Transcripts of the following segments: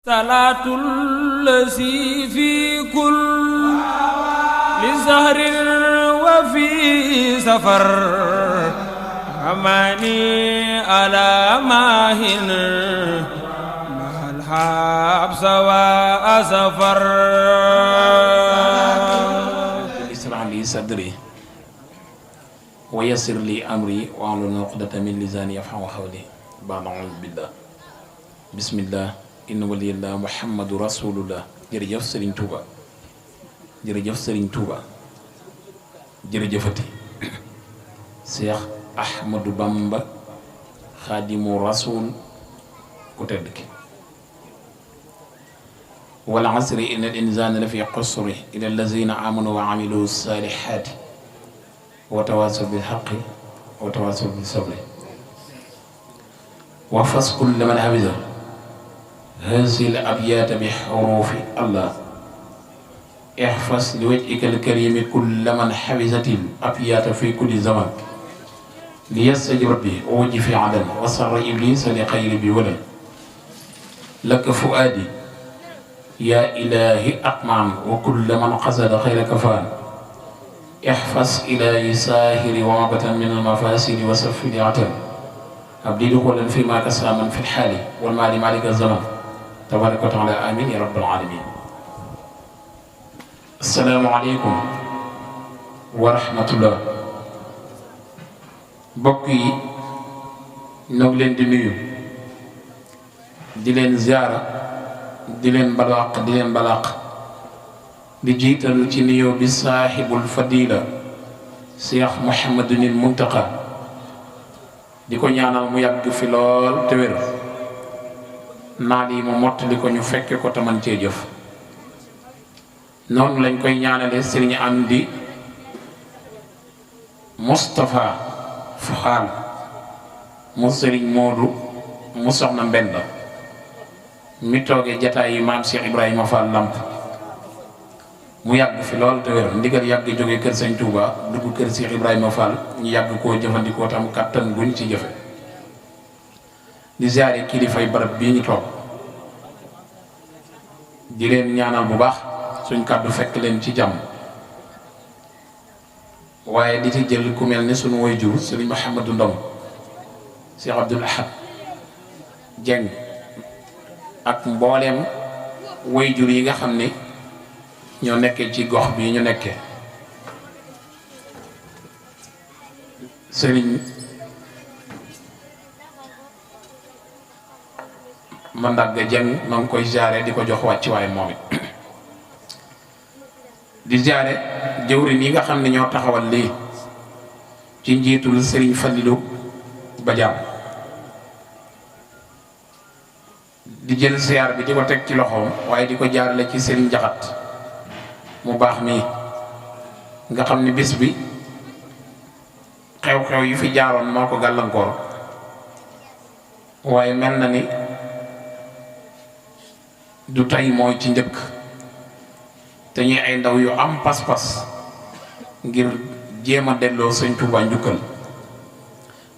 صلاة الذي في كل لزهر وفي سفر أماني على ماهن مع الحبس وأسفر اشرح لي صدري ويسر لي أمري واحلل عقدة من لساني يفقهوا قولي بعد أعوذ بالله بسم الله inna waliyallah muhammadu rasulullah jërëjëf Serigne Touba jërëjëf Serigne Touba jërëjëfati Cheikh Ahmadou Bamba xaadimu rasul ku tedd ki wal asri inna al insana la fi xusri illa allazina amanu wa amilu salihati wa tawasaw bil haqqi wa tawasaw bis sabri wa fas kull man hafiza هذه الأبيات بحروف الله احفظ لوجهك الكريم كل من حفظت الأبيات في كل زمان ليستجب ربي أوجي في عدن وصر إبليس لخير بولد لك فؤادي يا إلهي أطمعا وكل من قصد خير كفان احفظ إلهي ساهر وعبة من المفاسد وسف لعتن أبدي دخولا فيما كسى من في الحال والمال مالك الزمان تبارك وتعالى آمين يا رب العالمين. السلام عليكم ورحمة الله. بقي نقولن دنيو دلين زيارة دلين بلاق بجيت الجنيو بصاحب الفضيلة شيخ محمد المنتقى ديكو ñaanal mu yàgg fi lool te wér naal yi mu mottali ko ñu fekke ko taman cee jëf noonu lañ koy ñaanale Serigne Amdi Moustapha Fall mu Serigne Modou mu soxna Mbenda mi toogee jataay yi maam Cheikh Ibrahima Fall Lamp mu yàgg fi lool te wér ndigal yàgg jóge kër Sëñ Touba dugg kër Cheikh Ibrahima Fall ñu yàgg koo jëfandikoo tam kattan guñ ci jëfe di ziare kilifay barab bii ñu toog di leen ñaanal bu baax suñ kàddu fekk leen ci jàmm waaye di ci jël ku mel ni suñu waajur Serigne Mouhamadou Ndom Cheikh Abdoul Ahad Dieng ak mbooleem waajur yi nga xam ne ñoo nekkee ci gox bi ñu nekkee Serigne Mandaga Dieng ma ngi koy jaare di ko jox wàcc waaye moom it di jaare jëwriñ yi nga xam ne ñoo taxawal lii ci njiitul Serigne Fallilou Badiane di jël ziar bi di ko teg ci loxoom waaye di ko jaarale ci Serigne Jaxat mu baax mii nga xam ne bis bi xew-xew yu fi jaaroon moo ko gàllankoor waaye mel na ni du tay mooy ci njëkk te ñuy ay ndaw yu am pas-pas ngir jéem a delloo Sëñ Tuubaa njukkal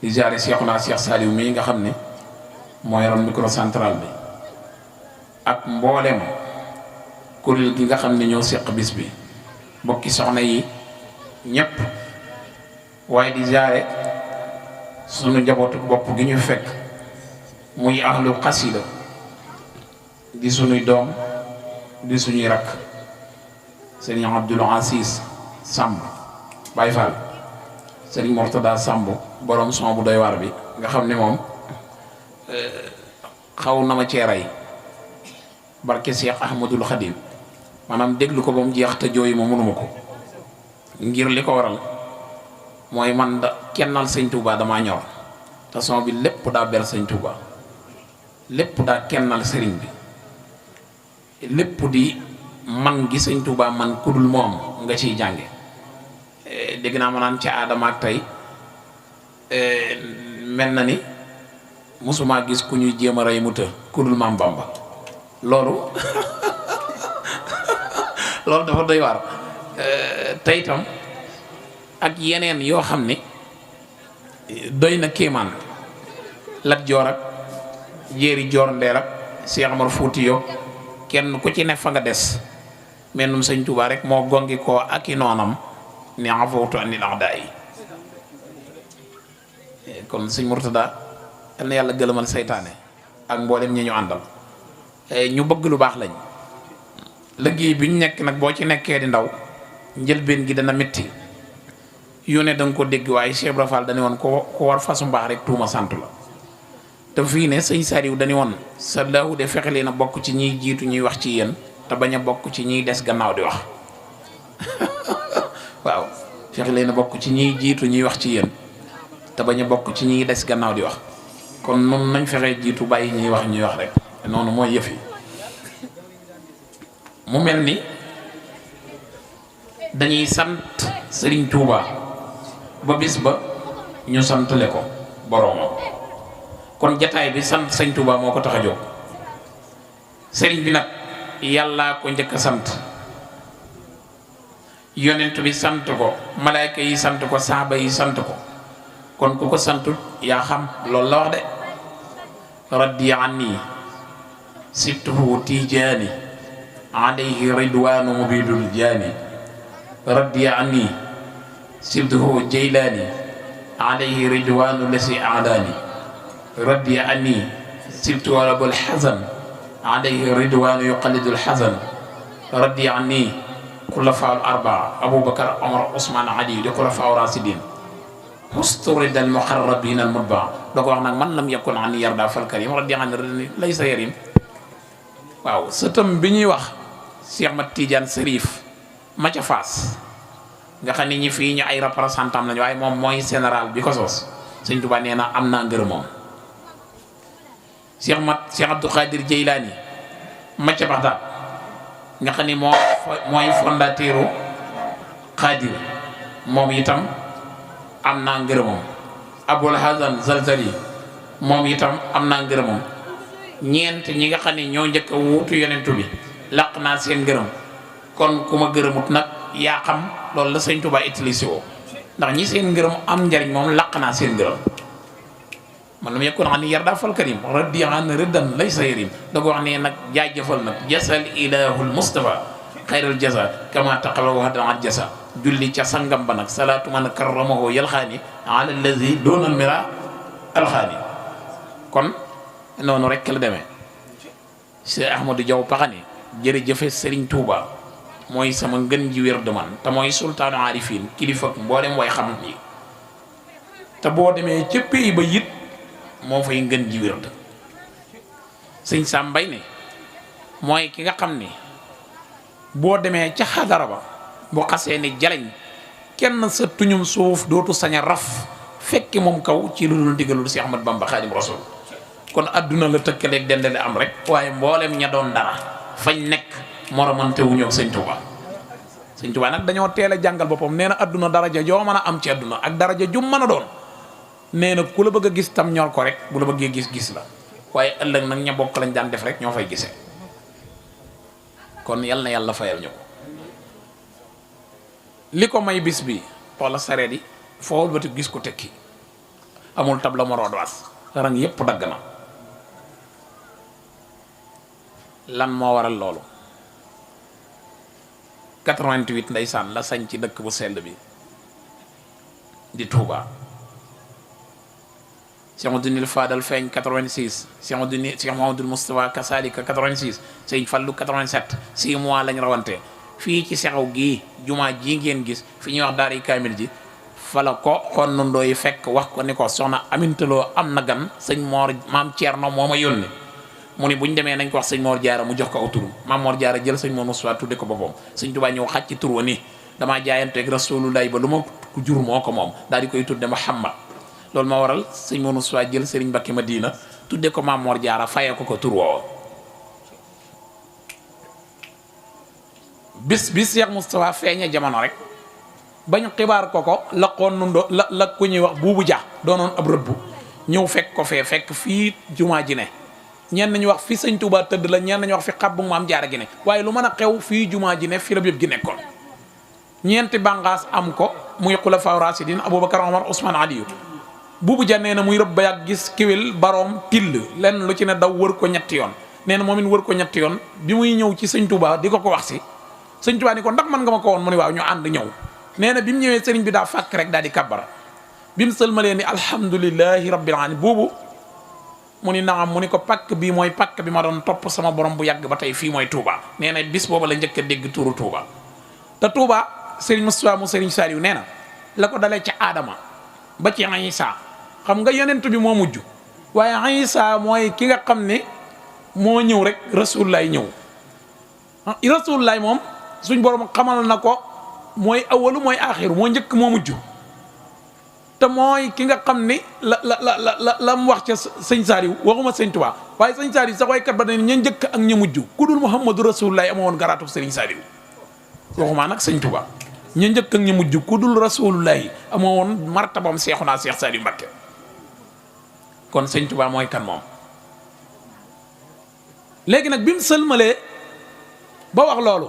di jaare Seexuna Seex Saaliw mii nga xam ne moo yoroon micro central bi ak mboolem kuréel gi nga xam ne ñoo seq bis bi bokki soxna yi ñépp waaye di jaare sunu njabootu bopp gi ñu fekk muy ahlu xasida di suñuy doom di suñuy rakk Serigne Abdoul Aziz Samb Baye Fall Serigne Mortada Samb borom son bu doy waar bi nga xam ne moom xaw na ma ceeray barke Cheikh Ahmadul Khadim maanaam déglu ko ba mu jeex te jooyu ma mënuma ko ngir li ko waral mooy man da kennal Sëñ Touba damaa ñor te son bi lépp daa ber Sëñ Touba lépp daa kennal sëriñ bi lépp di man gi Sëñ Tuubaa man kudul moom nga ciy jànge dégg naa ma naan ca aadama ak tey mel na ni musuma gis ku ñuy jéem a rey mu të kudul Maam Bamba loolu loolu dafa doy waar te itam ak yeneen yoo xam ne doy na kéemaan Lat Joor ak Jéeri Joor Ndeer ak Cheikh Omar Fouti yo kenn ku ci ne fa nga des mais num sëñ Touba rek moo gongi koo ak i noonam ni afawtu anil a'daa yi kon sëñ Murtada yal na yàlla gëlëmal seytaane ak mboolem ñi ñu àndal ñu bëgg lu baax lañ liggéey bi ñu nekk nag boo ci nekkee di ndaw njëlbeen gi dana métti yónnee da nga ko dégg waaye Cheikh Ibra Fall dañu woon ko war fasu mbaax rek tuuma sant la te fii ne sëñ Saliou dañu woon sa laahu de fexe leen a bokk ci ñiy jiitu ñuy wax ci yéen te bañ a bokk ci ñiy des gannaaw di wax waaw fexe leen a bokk ci ñiy jiitu ñuy wax ci yéen te bañ a bokk ci ñiy des gannaaw di wax kon noonu nañ fexee jiitu bàyyi ñuy wax rek noonu mooy yëf yi mu mel ni dañuy sant Serigne Touba ba bis ba ñu santale ko boroomam kon jataay bi sant Serigne Touba moo ko tax a jóg Serigne bi nag yàllaa ko njëkk a sant yonent bi sant ko malaayka yi sant ko saaba yi sant ko kon ku ko santut yaa xam loolu la wax de raddi anni sibtuhu tijaani alayhi ridwaanu mubidul jaani raddi anni sibtuhu jaylaani alayhi ridwaanu lasi aadaani raddi anni sibtuhu abul xasan alayhi ridwaanu yuqallidul xasan raddi anni xulafaa al arbaa abubakar omar usmaan ali di xulafaa rasidin musturidal muqarrabin al mutbaa da ko wax nag man lam yakun an yarda fal karim raddi an laysa yarim waaw sëtam bi ñuy wax Cheikh Mat Tidiane Serif ma ca Faas nga xam ne ñi fii ñu ay représentant lañu waaye moom mooy général bi ko sos Sëñ Tuubaa nee na am naa ngërëm moom Cheikh Abdou Khadir Jeylaani ma ca Baxdaad nga xam ne mooy fondateuru Khadir moom itam am naa ngërëmam Abul Hasan Zalzali moom itam am naa ngërëmam ñeent ñi nga xam ne ñoo njëkk a wuutu yonentu bi laq naa seen ngërëm kon ku ma gërëmut nag yaa xam loolu la Sëñ Tuubaa utilisé woo ndax ñi seen ngërëm am njariñ moom laq naa seen ngërëm man lam yakun an yarda fal karim raddi an rëddan laysa yarim da ko wax ne nag jaajëfal nag jasal ilahul mustafa xayral jasa kama taqala wahdan an jasa julli ca sangam ba nag salaatu man karramahu yalxaani ala allazi doonal mira alxaani kon noonu rek la demee Cheikh Ahmadou Diaw Paxane jërëjëfe Serigne Touba mooy sama ngën ji wér de man te mooy sultaanu arifin kilifa mboolem way xam yi te boo demee ca pays ba it moo fay ngën ji wér de sëñ Sam Mbay ne mooy ki nga xam ni boo demee ca xadara ba bu xasee ni jaleñ kenn sa tuñum suuf dootu sañ a raf fekki moom kaw ci lu dul digalul Cheikh Ahmad Bamba Xaadim Rasul kon adduna la tëkkaleeg dendale am rek waaye mboolem ña doon dara fañ nekk moromante wu ñëw Sëñ Tuubaa Sëñ Tuubaa nag dañoo teel a jàngal boppam nee na adduna daraja joo mën a am ci adduna ak daraja jum mën a doon nee na ku la bëgg a gis tam ñor ko rek bu la bëggee gis la waaye ëllëg nag ña bokk lañ daan def rek ñoo fay gisee kon yal na yàlla fayal ñu ko li ko may bis bi wala sareet yi foowul bati gis ko tekki amul tabla moroodwaas rang yépp dagg na lan moo waral loolu 88 ndeysaan la sañ ci dëkk bu sell bi di Touba Cheikh Mouhamadoul Fadal feeñ 86 Cheikh Mouhamadoul Moustapha kasaalika 86 Sëñ Fallu 87 6 mois lañ rawante fii ci sexaw gii jumaa ji ngeen gis fi ñuy wax daari kaamil ji fala ko xonnundoo yi fekk wax ko ni ko soxna amintaloo am na gan sëñ Moor maam Ceerno moo ma yónni mu ni buñ demee nañ ko wax sëñ Moor Jaara mu jox ko aw tur maam Moor Jaara jël sëñ Moor Mustafaa tudde ko boppam sëñ Tuubaa ñëw xàcc tur wa ni damaa jaayanteeg Rasulullaay ba lu ma jur moo ko moom daal di koy tudde Muhammad loolu moo waral sëñ Moor Mustafaa jël Sëriñ Mbakke Madina tudde ko maam Moor Jaara fayee ko tur woowa bis Cheikh Moustapha feeñe jamono rek bañ xibaar ko la xonnundoo la ku ñuy wax buubu ja doonoon ab rëbb ñëw fekk ko fekk fii jumaa ji ne ñenn ñu wax fi sëñ Touba tëdd la ñenn ñu wax fi xabbu maam jaara gi ne waaye lu mën a xew fii jumaa ji ne fi la bépp gi nekkoon ñeenti bànqaas am ko muy xulafaa rasidin Aboubacar Omar Ousmane Aliyu buubu ja nee na muy rëbb ba yàgg gis kéwél baroom till lenn lu ci ne daw wër ko ñetti yoon nee na moom it wër ko ñetti yoon bi muy ñëw ci sëñ Touba di ko wax si sëñ Touba ni ko ndax man nga ma ko woon mu ne waaw ñu ànd ñëw nee na bi mu ñëwee sëriñ bi daa fàkk rek daal di kabbara bi mu sëlmalee ni alhamdulillahi rabbil alamin boobu mu ni naam mu ni ko pakk bii mooy pakk bi ma doon topp sama borom bu yàgg ba tey fii mooy Touba nee na bis booba la njëkk a dégg turu Touba te Touba sëriñ Moustapha mu sëriñ Saliou nee na la ko dalee ci Adama ba ci Isa xam nga yonent bi moo mujj waaye Isa mooy ki nga xam ne moo ñëw rek rasulullah ñëw rasulullah moom suñ borom xamal na ko mooy awalu mooy aaxiru moo njëkk moo mujj te mooy ki nga xam ni la mu wax ca sëñ Saliou waxuma sëñ Touba waaye sëñ Saliou sax waykat ba ne ña njëkk ak ña mujj ku dul Muhammadu rasulullah ama woon garaatu sëriñ Saliou waxuma nag sëñ Touba ña njëkk ak ña mujj ku dul rasulullah ama woon martabam Seexuna Seex Saliou Mbacké kon sëñ Touba mooy kan moom léegi nag bi mu sëlmalee ba wax loolu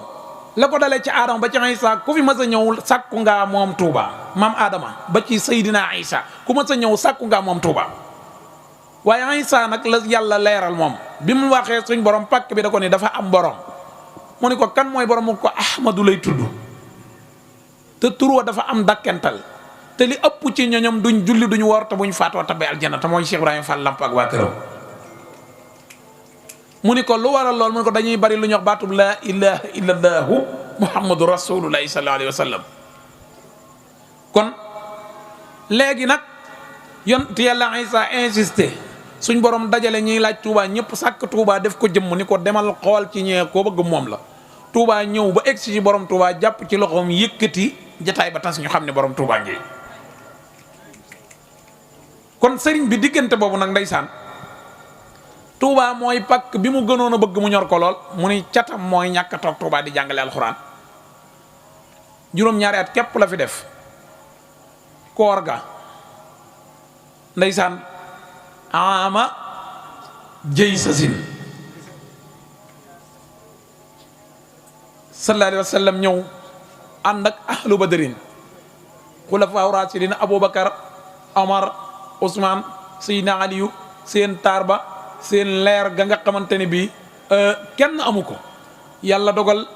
la ko dalee ci Adama ba ci Isa ku fi mas a ñëw sàkku ngaa moom Touba maam Adama ba ci Seydina Isa ku mas a ñëw sàkku ngaa moom Touba waaye Isa nag la yàlla leeral moom bi mu waxee suñ borom pàkk bi da ko ni dafa am borom mu ni ko kan mooy borom mu ko Ahmadu lay tudd te tur wa dafa am dakkental te li ëpp ci ñoñom duñ julli duñ woor te buñ faatoo tabbe aljanna te mooy Cheikh Ibrahima Fall Lamp ak waa këram mu ni ko lu waral lool mu ni ko dañuy bari lu ñuy wax baatub laa ilaha illallahu muhammadu rasulullahi sallallahu alayhi wa sallam kon léegi nag yonent yàlla Isa insisté suñ borom dajale ñiy laaj Touba ñëpp sàkk Touba def ko jëmm ni ko demal xool ci ñee koo bëgg moom la Touba ñëw ba egsi ci borom Touba jàpp ci loxoom yëkkati jataay ba tas ñu xam ne borom Touba ngi kon sëriñ bi diggante boobu nag ndeysaan Touba mooy pakk bi mu gënoon a bëgg mu ñor ko lool mu ni catam mooy ñàkk a toog Touba di jàngale alxuraan juróom-ñaari at képp la fi def koor ga ndeysaan ama jëy sa sin sallallahu alayhi wa sallam ñëw ànd ak ahlu badrin xulafaa raashidin Aboubacar Omar Ousmane Seydina Aliyu seen taar ba seen leer ga nga xamante ne bii kenn amu ko yàlla dogal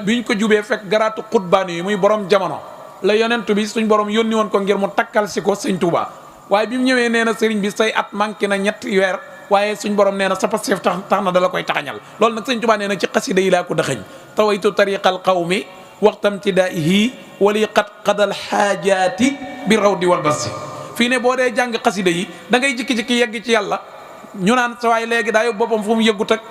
biñ ko jubee fekk garaatu xutbaani yi muy borom jamono la yonent bi suñ borom yónni woon ko ngir mu takkal si ko sëñ Touba waaye bi mu ñëwee nee na sëriñ bi say at manqué na ñetti weer waaye suñ borom nee na sa passeef tax na dala koy taxañal loolu nag sëñ Touba nee na ci xasida yi laa ko dëxëñ tawaytu tariqal qawmi waxtam ci daa'ihi wali qadal xaajaati bi rawdi wal basi fii ne boo dee jàng xasida yi da ngay jikki-jikki yegg ci yàlla ñu naan sa waay léegi daa yóbbu boppam fu mu yëggut ak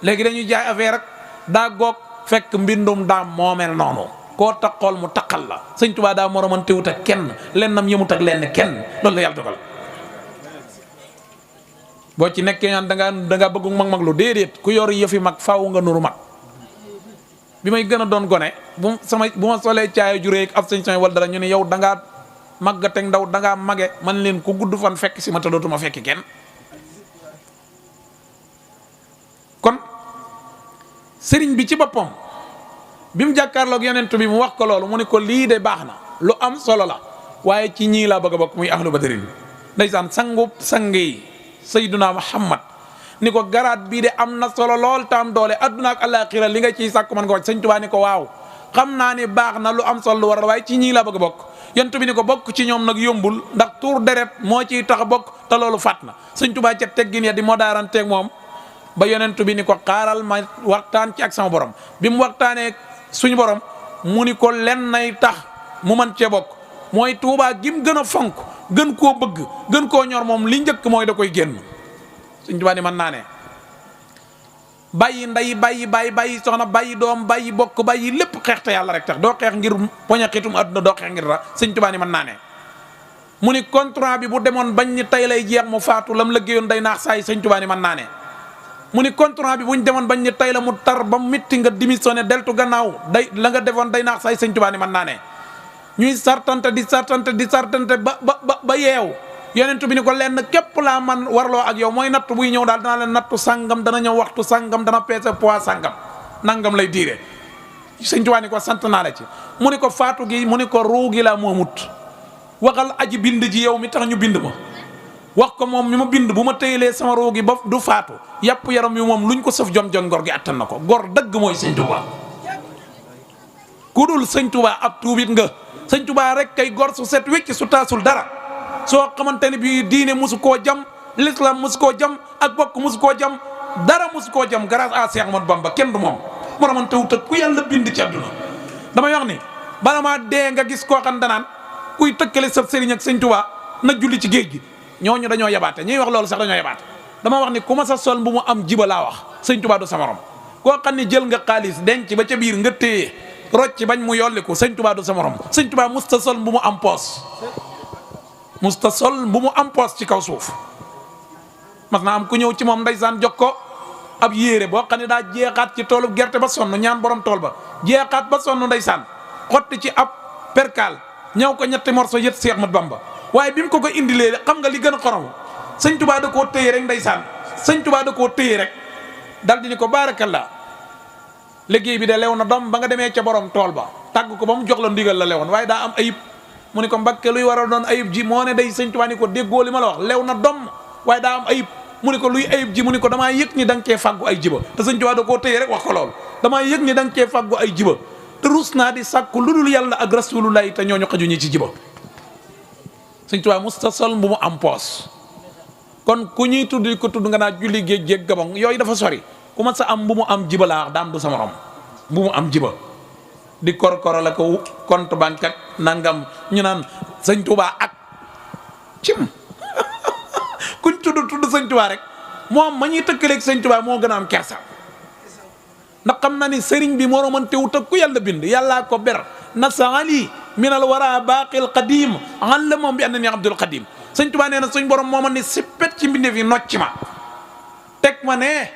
léegi dañuy jaay affaire ak daa goog fekk mbindum daam moomeel noonu koo taxool mu taqal la sëñ Touba daa moromante wut ak kenn lennam yëmut ak lenn kenn loolu la yàlla dogal boo ci nekkee ñaan da nga bëggu mag lu déedéet ku yor yëfi mag faaw nga nuru mag bi may gën a doon gone bu ma solee caaya juree ak abstention wala dara ñu ne yow da ngaa màggateeg ndaw da ngaa mage man leen ku gudd fan fekk si ma te dootuma fekki kenn kon sëriñ bi ci boppam bi mu jàkkaarloog yonent bi mu wax ko loolu mu ne ko lii de baax na lu am solo la waaye ci ñii laa bëgg a bokk muy ahlu badrin ndeysaan sangub sang yi sayyiduna Muhammad ni ko garaat bii de am na solo lool tam doole adduna ak àllaaxira li nga ciy sàkku man ko wax sëñ Tuubaa ni ko waaw xam naa ni baax na lu am solo lu war waaye ci ñii laa bëgg a bokk yonent bi ni ko bokk ci ñoom nag yombul ndax tuur deret moo ciy tax a bokk te loolu fat na sëñ Tuubaa ca teggin ya di moo daaranteeg moom ba yonent bi ni ko xaaral ma waxtaan ci ak sama borom bi mu waxtaanee suñu borom mu ni ko len nay tax mu mën cee bokk mooy Tuubaa gim gën a fonk gën koo bëgg gën koo ñor moom li njëkk mooy da koy génn Sëñ Tuubaa ni mën naa ne bàyyi ndey bàyyi soxna bàyyi doom bàyyi bokk bàyyi lépp xeex te yàlla rek tax doo xeex ngir poña xitum àdduna doo xeex ngir dara Sëñ Tuubaa ni mën naa ne mu ni contrat bi bu demoon bañ ni tey lay jeex mu faatu lam liggéeyoon day naax saay Sëñ Tuubaa ni mën naa ne mu ni contrat bi buñ demoon bañ ni tey la mu tar ba mitti nga démissionné deltu gannaaw day la nga defoon day naax saay Sëñ Tuubaa ni mën naa ne ñuy sartante di sartante ba yeew yonent bi ni ko lenn képp laa man warloo ak yow mooy natt buy ñëw daal danaa leen nattu sàngam dana ñëw waxtu sàngam dana peese poids sàngam nangam lay diire Sëñ Tuubaa ni ko sant naa la ci mu ni ko faatu gi mu ni ko ruu gi laa moomut waxal aji bind ji yow mi tax ñu bind ma wax ko moom mi ma bind bu ma téyelee sama roo gi ba du faatu yàpp yaram wi moom luñ ko sëf jom jom ngor gi attan na ko. gor dëgg mooy sëñ Tuubaa ku dul sëñ Tuubaa ab tuubit nga. sëñ Tuubaa rek kay gor su set wecc su taasul dara soo xamante ne bii diine mosu koo jam l'islam mosu koo jam ak bokk mosu koo jam dara mosu koo jam grâce à Cheikh Ahmadou Bamba kenn du moom moromante wut ak ku yàlla bind ci àdduna. damay wax ni bala maa dee nga gis koo xam danaan kuy tëkkale sa sëriñ ak sëñ Tuubaa na julli ci géej gi ñooñu dañoo yabaate ñuy wax loolu sax dañoo yabaate. dama wax ni ku ma sa sol bu mu am jiba laa wax sëñ Tuubaa du sa morom koo xam ne jël nga xaalis denc ba ca biir nga téye rocc bañ mu yolliku sëñ Tuubaa du sa morom. sëñ Tuubaa musta sol bu mu am poos musta sol bu mu am poos ci kaw suuf. mas naa am ku ñëw ci moom ndeysaan jox ko ab yéere boo xam ne daa jeexaat ci toolu gerte ba sonn ñaan borom tool ba jeexaat ba sonn ndeysaan xotti ci ab perkaal ñëw ko ñetti morso yët Seex Ahmadu Bamba waaye bi mu ko indilee xam nga li gën a xorom sëñ Tuubaa da koo téye rek ndeysaan sëñ Tuubaa da koo téye rek dal di ni ko baarakallaa liggéey bi de lew na doom ba nga demee ca borom tool ba tàgg ko ba mu jox la ndigal la lewoon waaye daa am ayib mu ni ko Mbakke luy war a doon ayib ji moo ne day sëñ Tuubaa ni ko déggoo li ma la wax lew na doom waaye daa am ayib mu ni ko luy ayib ji mu ni ko damaa yëg ni da nga cee fàggu ay jiba te sëñ Tuubaa da koo téye rek wax ko loolu damaa yëg ni da nga cee fàggu ay jiba te ruus naa di sàkku lu dul yàlla ak rasulullahi te ñooñu xajuñu ci jiba sëñ Tuubaa musta sol bu mu am poos kon ku ñuy tudd ko tudd nga naa julli géej géej gabon yooyu dafa sori ku ma sa am bu mu am jiba laa wax daam du sama rom bu mu am jiba di korkoro la ko compte banque ak nangam ñu naan sëñ Tuubaa ak cim kuñ tudd sëñ Tuubaa rek moom ma ñuy tëkkaleeg sëñ Tuubaa moo gën a am kersa ndax xam na ni sëriñ bi moo romante wut ak ku yàlla bind yàllaa ko ber nasa ali minal wara baqil qadim an la moom bi ànd ni abdul qadim sëñ Tuubaa nee na suñ borom moo ma ni sippet ci mbindeef yi nocc ma teg ma nee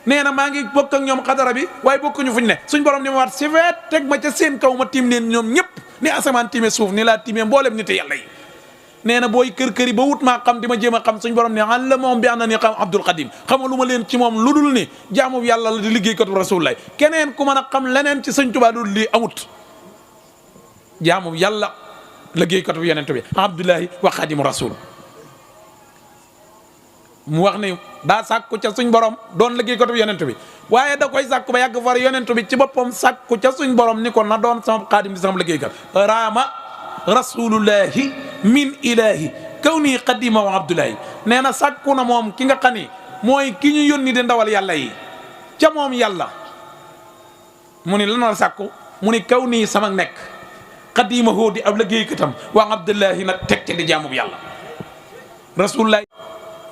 na maa ngi bokk ak ñoom xadara bi waaye bokkuñu fuñ ne suñ borom ni ma waat sifeet teg ma ca seen kaw ma tiim leen ñoom ñëpp ni asamaan tiime suuf ni laa tiimee mboolem nit yàlla yi nee na booy kër yi ba wut maa xam di ma jéem a xam suñ borom ne an la moom bi ànd ni xam abdul qadim xamalu ma leen ci moom lu dul ni jaamu yàlla la di liggéeykatu rasulullah keneen ku mën a xam leneen ci sëñ Tuubaa dul lii amut jaamu yàlla liggéeykatu yonent bi abdullahi wa xadimu rasul mu wax ni daa sàkku ca suñ borom doon liggéeykatu yonent bi waaye da koy sàkku ba yàgg far yonent bi ci boppam sàkku ca suñ borom ni ko na doon sama xaadim di sama liggéeykat raama rasulullahi min ilahi kaw nii xadima wa abdullahi nee na sàkku na moom ki nga xam ni mooy ki ñu yónni di ndawal yàlla yi ca moom yàlla mu ni lan la sàkku mu ni kaw nii sama nekk xadima hoo di ab liggéeykatam wa abdullahi nag teg ci di jaamub yàlla rasulullahi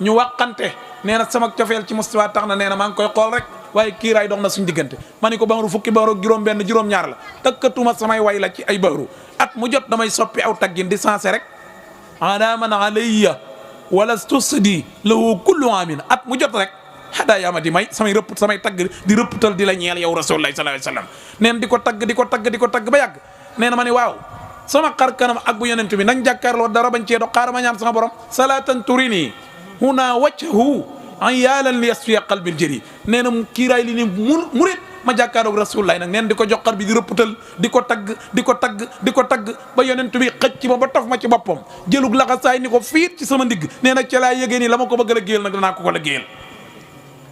ñu waxante nee na sama cofeel ci Mustafa tax na nee na maa ngi koy xool rek waaye kiiraay dox na suñ diggante ma ni ko bahru fukki bahru juróom benn juróom ñaar la tëkkatuma samay way la ci ay bahru at mu jot damay soppi aw taggin di sensé rek ala man alayya wala stusdi lahu kullu amin at mu jot rek xadaa yaama di may samay rëpp samay tagg di rëpptal di la ñeel yow rasulullah sallallahu alayhi wasallam neen di ko tagg ba yàgg nee na ma ni waaw sama xar kanam ak bu yonent bi nañ jàkkaarloo dara bañ cee do xaaral ma ñaan sama borom salatan turini huna wajhu an yaalan li yasfiya qalbil jëri nee na kiiraay li ni murit ma jàkkaaroog rasulullah nag neen di ko joxar bi di rëpputal di ko tagg ba yonent bi xëcc ma ba taf ma ci boppam jëlug laxasaay ni ko fiit ci sama ndigg nee na ca laa yëgee ni la ma ko bëgg a liggéeyal nag danaa ko liggéeyal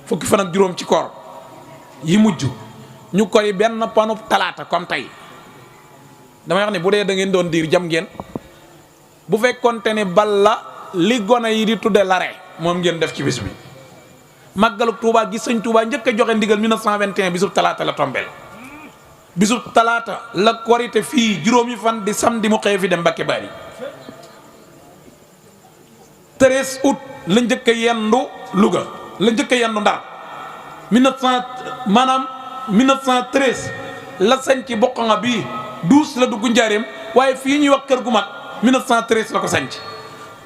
fukki fan ak juróom ci koor yi mujj ñu koy benn panub talaata comme tey damay wax ne bu dee da ngeen doon diir jam ngeen bu fekkonte ni bal la li gone yi di tudde lare moom ngeen def ci bis bi màggaluk Touba gi sëñ Touba njëkk a joxe ndigal 1921 bisub talaata la tombeel bisub talaata la korite fii juróomi fan di samedi mu xëy fi dem Mbakke Bari 13 août la njëkk a yendu Louga la njëkk a yendu Ndar 1913 la sañ ci Boqanga bii 12 la dugg Njaareem waaye fii ñuy wax kër gu mag 1913 la ko sañ ci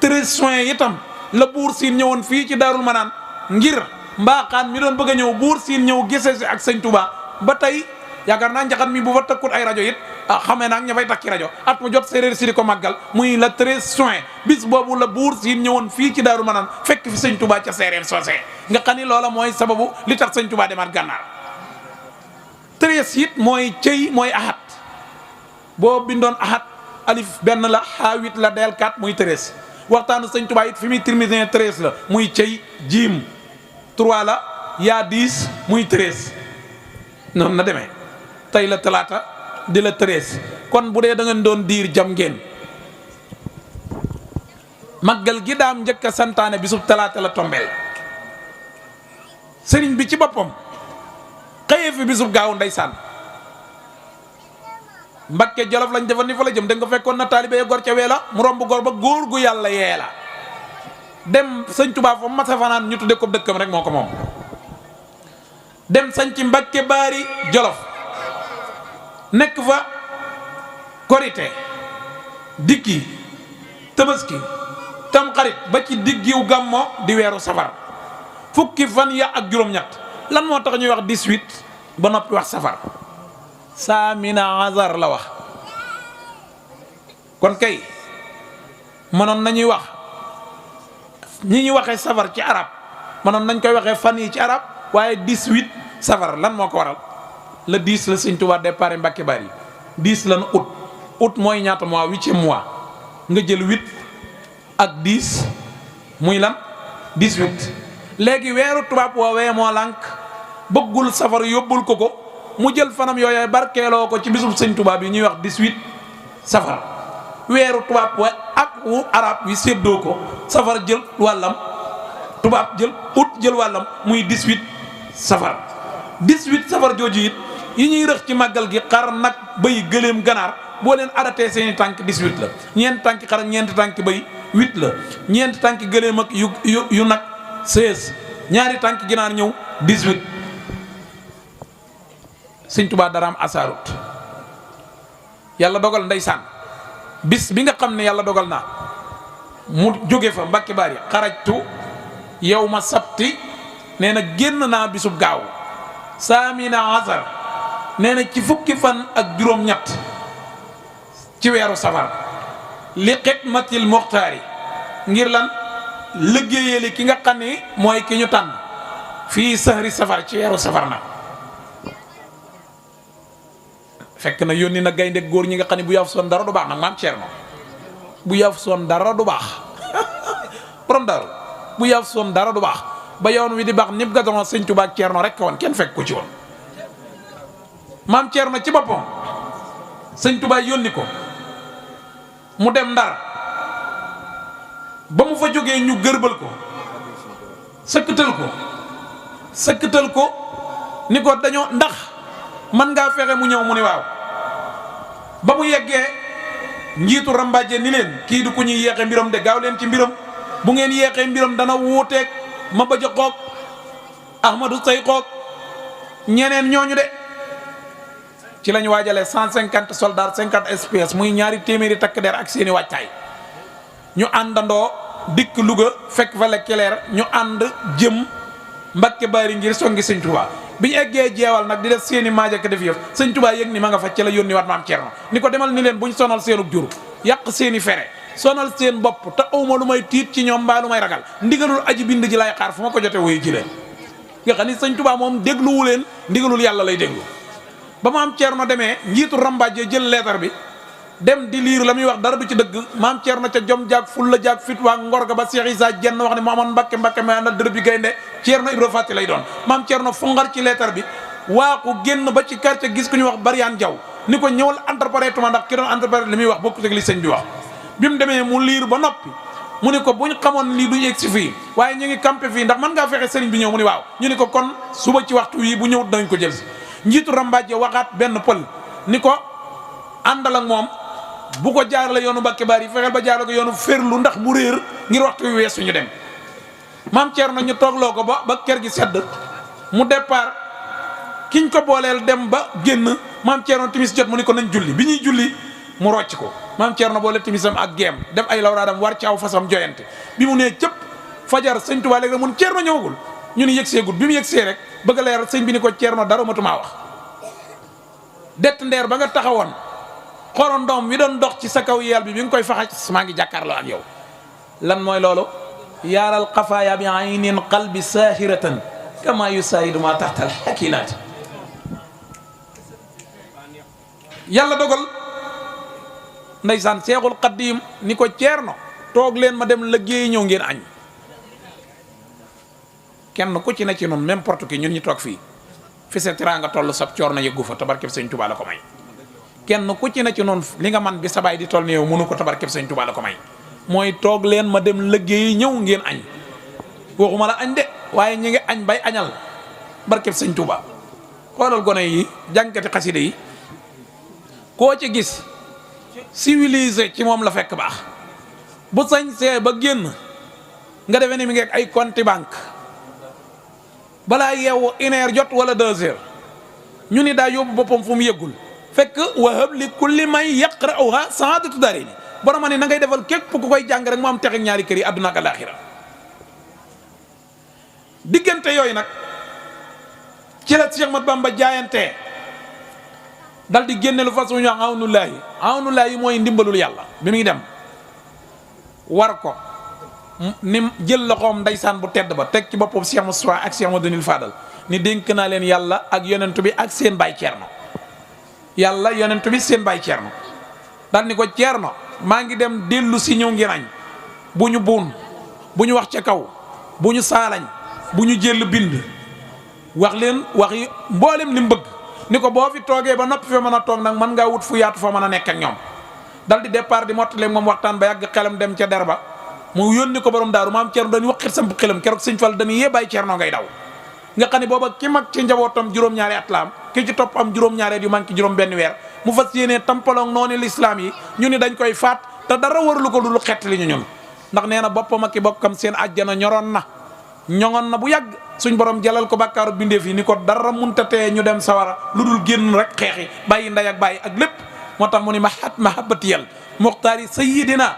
13 juin itam la buur siin ñëwoon fii ci Daarul Manaan ngir mbaaxaan mi doon bëgg a ñëw buur siin ñëw gisee si ak sëñ Touba ba tey yaakaar naa njaxat mi bu fa tëkkul ay rajo it xamee naa ña fay takki rajo at mu jot séeréer si di ko màggal muy la 13 juin bis boobu la buur siin ñëwoon fii ci Daarul Manaan fekk fi sëñ Touba ca séeréer soosé nga xam ni loola mooy sababu li tax sëñ Touba demaat gànnaar 13 it mooy cëy mooy ahat boo bindoon ahat alif benn la xaawit la del 4 muy 13 waxtaanu sëñ Tuubaa it fi muy terminer 13 la muy cey jiim 3 la yaa 10 muy 13 noonu na demee tey la talaata di la 13 kon bu dee da ngeen doon diir jam ngeen màggal gi daam njëkk a santaane bisub talaata la tombeel sëriñ bi ci boppam xëyee fi bisub gaaw ndeysaan Mbakke Jolof lañ defal ni fa la jëm da nga fekkoon na taalibe ya gor ca weela mu romb gor ba góor gu yàlla yee la dem sëñ Tuubaa fa masa fanaan ñu tudde ko dëkkam rek moo ko moom dem sañ ci Mbakke Baari Jolof nekk fa korite dikki tabaski tam xarit ba ci diggiw gàmmo di weeru safar fukki fan ya ak juróom-ñett lan moo tax ñuy wax 18 ba noppi wax safar saamina azar la wax kon kay mënoon nañuy wax ñi ñuy waxee safar ci arab mënoon nañ koy waxee fan yi ci arab waaye 18 safar lan moo ko waral le 10 la Sëñ Tuubaa départ Mbàkke Bari 10 lan août mooy ñaata mois 8e mois nga jël 8 ak 10 muy lan 18 léegi weeru tubaab woowee moo lànk bëggul safar yóbbul ko mu jël fanam yooyee barkeeloo ko ci bisub Sëñ Tuubaa bi ñuy wax 18 safar weeru tubaab wa ak wu arab wi séddoo ko safar jël wàllam tubaab jël août jël wàllam muy 18 safar 18 safar jooju it yi ñuy rëx ci màggal gi xar nag bëy gëléem ganaar boo leen arrêté seeni tànk 18 la ñeenti tànki xar ak ñeenti tànki bëy 8 la ñeenti tànki gëléem ak yu nag 16 ñaari tànki ginaar ñëw 18 Sëñ Tuubaa daraam asaarut yàlla dogal ndeysaan bis bi nga xam ne yàlla dogal na mu jóge fa Mbàkke Bari xarajtu yow ma sabti nee na génn naa bisub gaaw saamina asar nee na ci fukki fan ak juróom-ñett ci weeru safar li xidmatil muxtaari ngir lan liggéeyali ki nga xam ne mooy ki ñu tànn fii sahri safar ci weeru safar na fekk na yónni na gaynde góor ñi nga xam ne bu yaaf soon dara du baax nag maam Cerno bu yaaf soon dara du baax borom daru bu yaaf soon dara du baax ba yoon wi di baax ñëpp gadon Sëñ Tuubaa ak Cerno rek woon kenn fekk ko ci woon maam Cerno ci boppam Sëñ Tuubaa yónni ko mu dem Ndar ba mu fa jógee ñu gërbal ko sëkkatal ko ni ko dañoo ndax man ngaa fexe mu ñëw mu ni waaw ba mu yeggee njiitu rambaaje ni leen kii du ku ñuy yeexe mbiram de gaaw leen ci mbiram bu ngeen yeexee mbiram dana wuuteeg ma baja xoog ahmadou say xoog ñeneen ñooñu de ci lañu waajalee 150 soldats 50 SPS muy ñaari téeméeri takk der ak seeni wàccaay ñu àndandoo dikk Louga fekk fa la keleer ñu ànd jëm Mbàkke Bari ngir songi Sëñ Tuubaa bi ñu eggee jeewal nag di def seeni maaj ak def yëf Sëñ Tuubaa yëg ni ma nga fa ci la yónni waat maam Cerno ni ko demal ni leen bu ñu sonal seenub jur yàq seeni fere sonal seen bopp te awma lu may tiit ci ñoom mbaa lu may ragal ndigalul aji bind ji lay xaar fu ma ko jote woyu ji leen nga xam ni Sëñ Tuubaa moom dégluwu leen ndigalul yàlla lay déglu ba maam Cerno demee njiitu rambaaje jël leetar bi dem di liir la muy wax dara du ci dëgg maam Cerno ca jom jaag fulla jaag fit waa ngor ga ba Cheikh Issa jenn wax ne mu amoon Mbakke may àndal dërëb bi gaynde Cerno Ibra Fati lay doon maam Cerno fungar ci leetar bi waaxu génn ba ci quartier gis ku ñu wax Bariaan Jaw ni ko ñëwal interpréter tuma ndax ki doon interpréter li muy wax bokku ak li sëñ bi wax bi mu demee mu liir ba noppi mu ni ko bu ñu xamoon lii du yegg si fii waaye ñu ngi campé fii ndax mën ngaa fexe sëriñ bi ñëw mu ni waaw ñu ni ko kon suba ci waxtu wii bu ñëwut danañ ko jël si njiitu rambaaje waxaat benn pël ni ko àndal ak moom bu ko jaarale yoonu Mbàkke Bari fexeel ba jaarale ko yoonu ferlu ndax bu réer ngir waxtu wi weesu ñu dem maam Cerno ñu toogloo ko ba kër gi sedd mu départ kiñ ko booleel dem ba génn maam Cerno timis jot mu ni ko nañ julli bi ñuy julli mu rocc ko maam Cerno boole timisam ak geem def ay lawraadam war ci aw fasam joyante bi mu nee cëpp fajar Sëñ Tuubaa léegi mun Cerno ñëwagul ñu ni yëgsee gud bi mu yëgsee rek bëgg a leer sëñ bi ni ko Cerno dara matumaa wax det ndeer ba nga taxawoon xorondoom wi doon dox ci sa kaw yeel bi nga koy faxa maa ngi jàkkaarloo ak yow lan mooy loolu yaaral xafaaya bi aynin qalbi saahiratan kama yusaahidu ma taxtal xakinaati yàlla dogal ndeysaan Seexul Xaddiim ni ko Cerno toog leen ma dem liggéey ñëw ngeen añ. kenn ku ci ne ci noonu n'importe qui ñun ñu toog fii fi sa teraanga toll sab coor na yëggu fa tabarkeb sëñ Tuubaa la ko may. kenn ku ci ne ci noonu li nga man bi sa baay di toll ni yow mënu ko tabarkeb sëñ Tuubaa la ko may. mooy toog leen ma dem liggéey ñëw ngeen añ. waxuma la añ de waaye ñi ngi añ bay añal barkeb sëñ Tuubaa. xoolal gone yi jànkati xaside yi koo ci gis civilisé ci moom la fekk baax bu sañsee ba génn nga defee ni mi ngi ak ay compte banque balaa yeewu 1 heure jot wala 2 heures ñu ni daa yóbbu boppam fu mu yëggul fekk wahab li kulli may yaqra'uha saadatu darini borom ne na ngay defal képp ku koy jàng rek mu am texe ñaari kër yi àdduna ak alaaxira diggante yooyu nag ci la Cheikh Mat Bamba jaayante dal di génne lu façon ñu awnullaahi mooy ndimbalul yàlla bi muy dem war ko ni jël loxoom ndeysaan bu tedd ba teg ci boppam Cheikh Moustapha ak Cheikh Madunil Fadal ni dénk naa leen yàlla ak yonentu bi ak seen baay Ceerno yàlla yonentu bi seen baay Ceerno dal ni ko Ceerno maa ngi dem dellu si ñëw ngeen añ bu ñu buun bu ñu wax ca kaw bu ñu saalañ bu ñu jël bind wax leen wax yi mboolem li mu bëgg ni ko boo fi toogee ba noppi fa mën a toog nag mën ngaa wut fu yaatu fa mën a nekk ak ñoom dal di départ di mottale moom waxtaan ba yàgg xelam dem ca der ba mu yónni ko borom daaru maam Ceerno dañuy waqit samp xelam keroog sëñ Fall dañuy yee bàyyi Ceerno ngay daw nga xam ne booba ki mag ci njabootam juróom-ñaari at la am ki ci topp am juróom-ñaari at yu manqué juróom benn weer mu fas yéenee tampaloog noonu l'islam yi ñu ni dañ koy faat te dara warlu ko dul xett li ñu ñun ndax nee na boppam ak ki bokkam seen àjjana ñoroon na ñoŋoon na bu yàgg suñ borom jalal ko bàkkaaru bindeef yi ni ko dara muntatee ñu dem sawara lu dul génn rek xeexi bàyyi nday ak bàyyi ak lépp moo tax mu ni mahabbatiyal muxtaari sayidina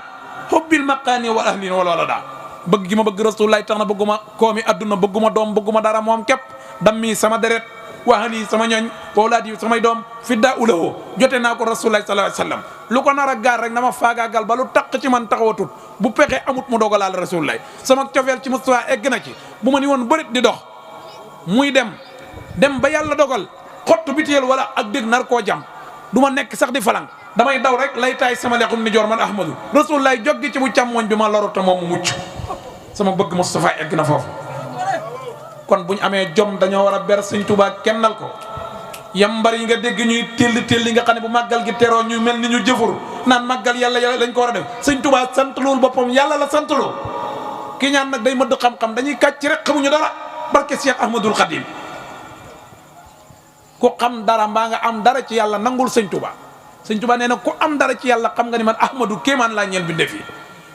hubbil maqaani wa ahlin wala wala daa bëgg gi ma bëgg rasulullaay tax na bëgguma koomi adduna bëgguma doom bëgguma dara moom képp dammi sama deret wa ahli sama ñooñ wawlaat yi samay doom fidda ulahoo jote naa ko rasulullaay sallallahu alayhi wasallam lu ko nar a gaar rek na ma faagaagal ba lu taq ci man taxawatut bu pexe amut mu dogalaal rasulullaay sama cofeel ci Mustafa egg na ci bu ma ni woon bërit di dox muy dem ba yàlla dogal xottu biteel wala ak dégg nar koo jam du ma nekk sax di falang damay daw rek lay taay sama lexum ni joor man ahmadu rasulullaay joggi ci bu càmmooñ bi ma lorota moom mu mucc sama bëgg Mustafa egg na foofu kon buñ amee jom dañoo war a ber sëñ Tuubaa kennal ko yambar yi nga dégg ñuy telli nga xam ne bu màggal gi teroo ñu mel ni ñu jëfur naan màggal yàlla lañ ko war a def sëñ Tuubaa sant loolu boppam yàlla la sant loo ki ñaan nag day mëdd xam-xam dañuy kàcc rek xamuñu dara barke Cheikh Ahmadul Khadim ku xam dara mbaa nga am dara ci yàlla nangul sëñ Tuubaa sëñ Tuubaa nee na ku am dara ci yàlla xam nga ni man Ahmadu kéemaan laa ñeel bi def yi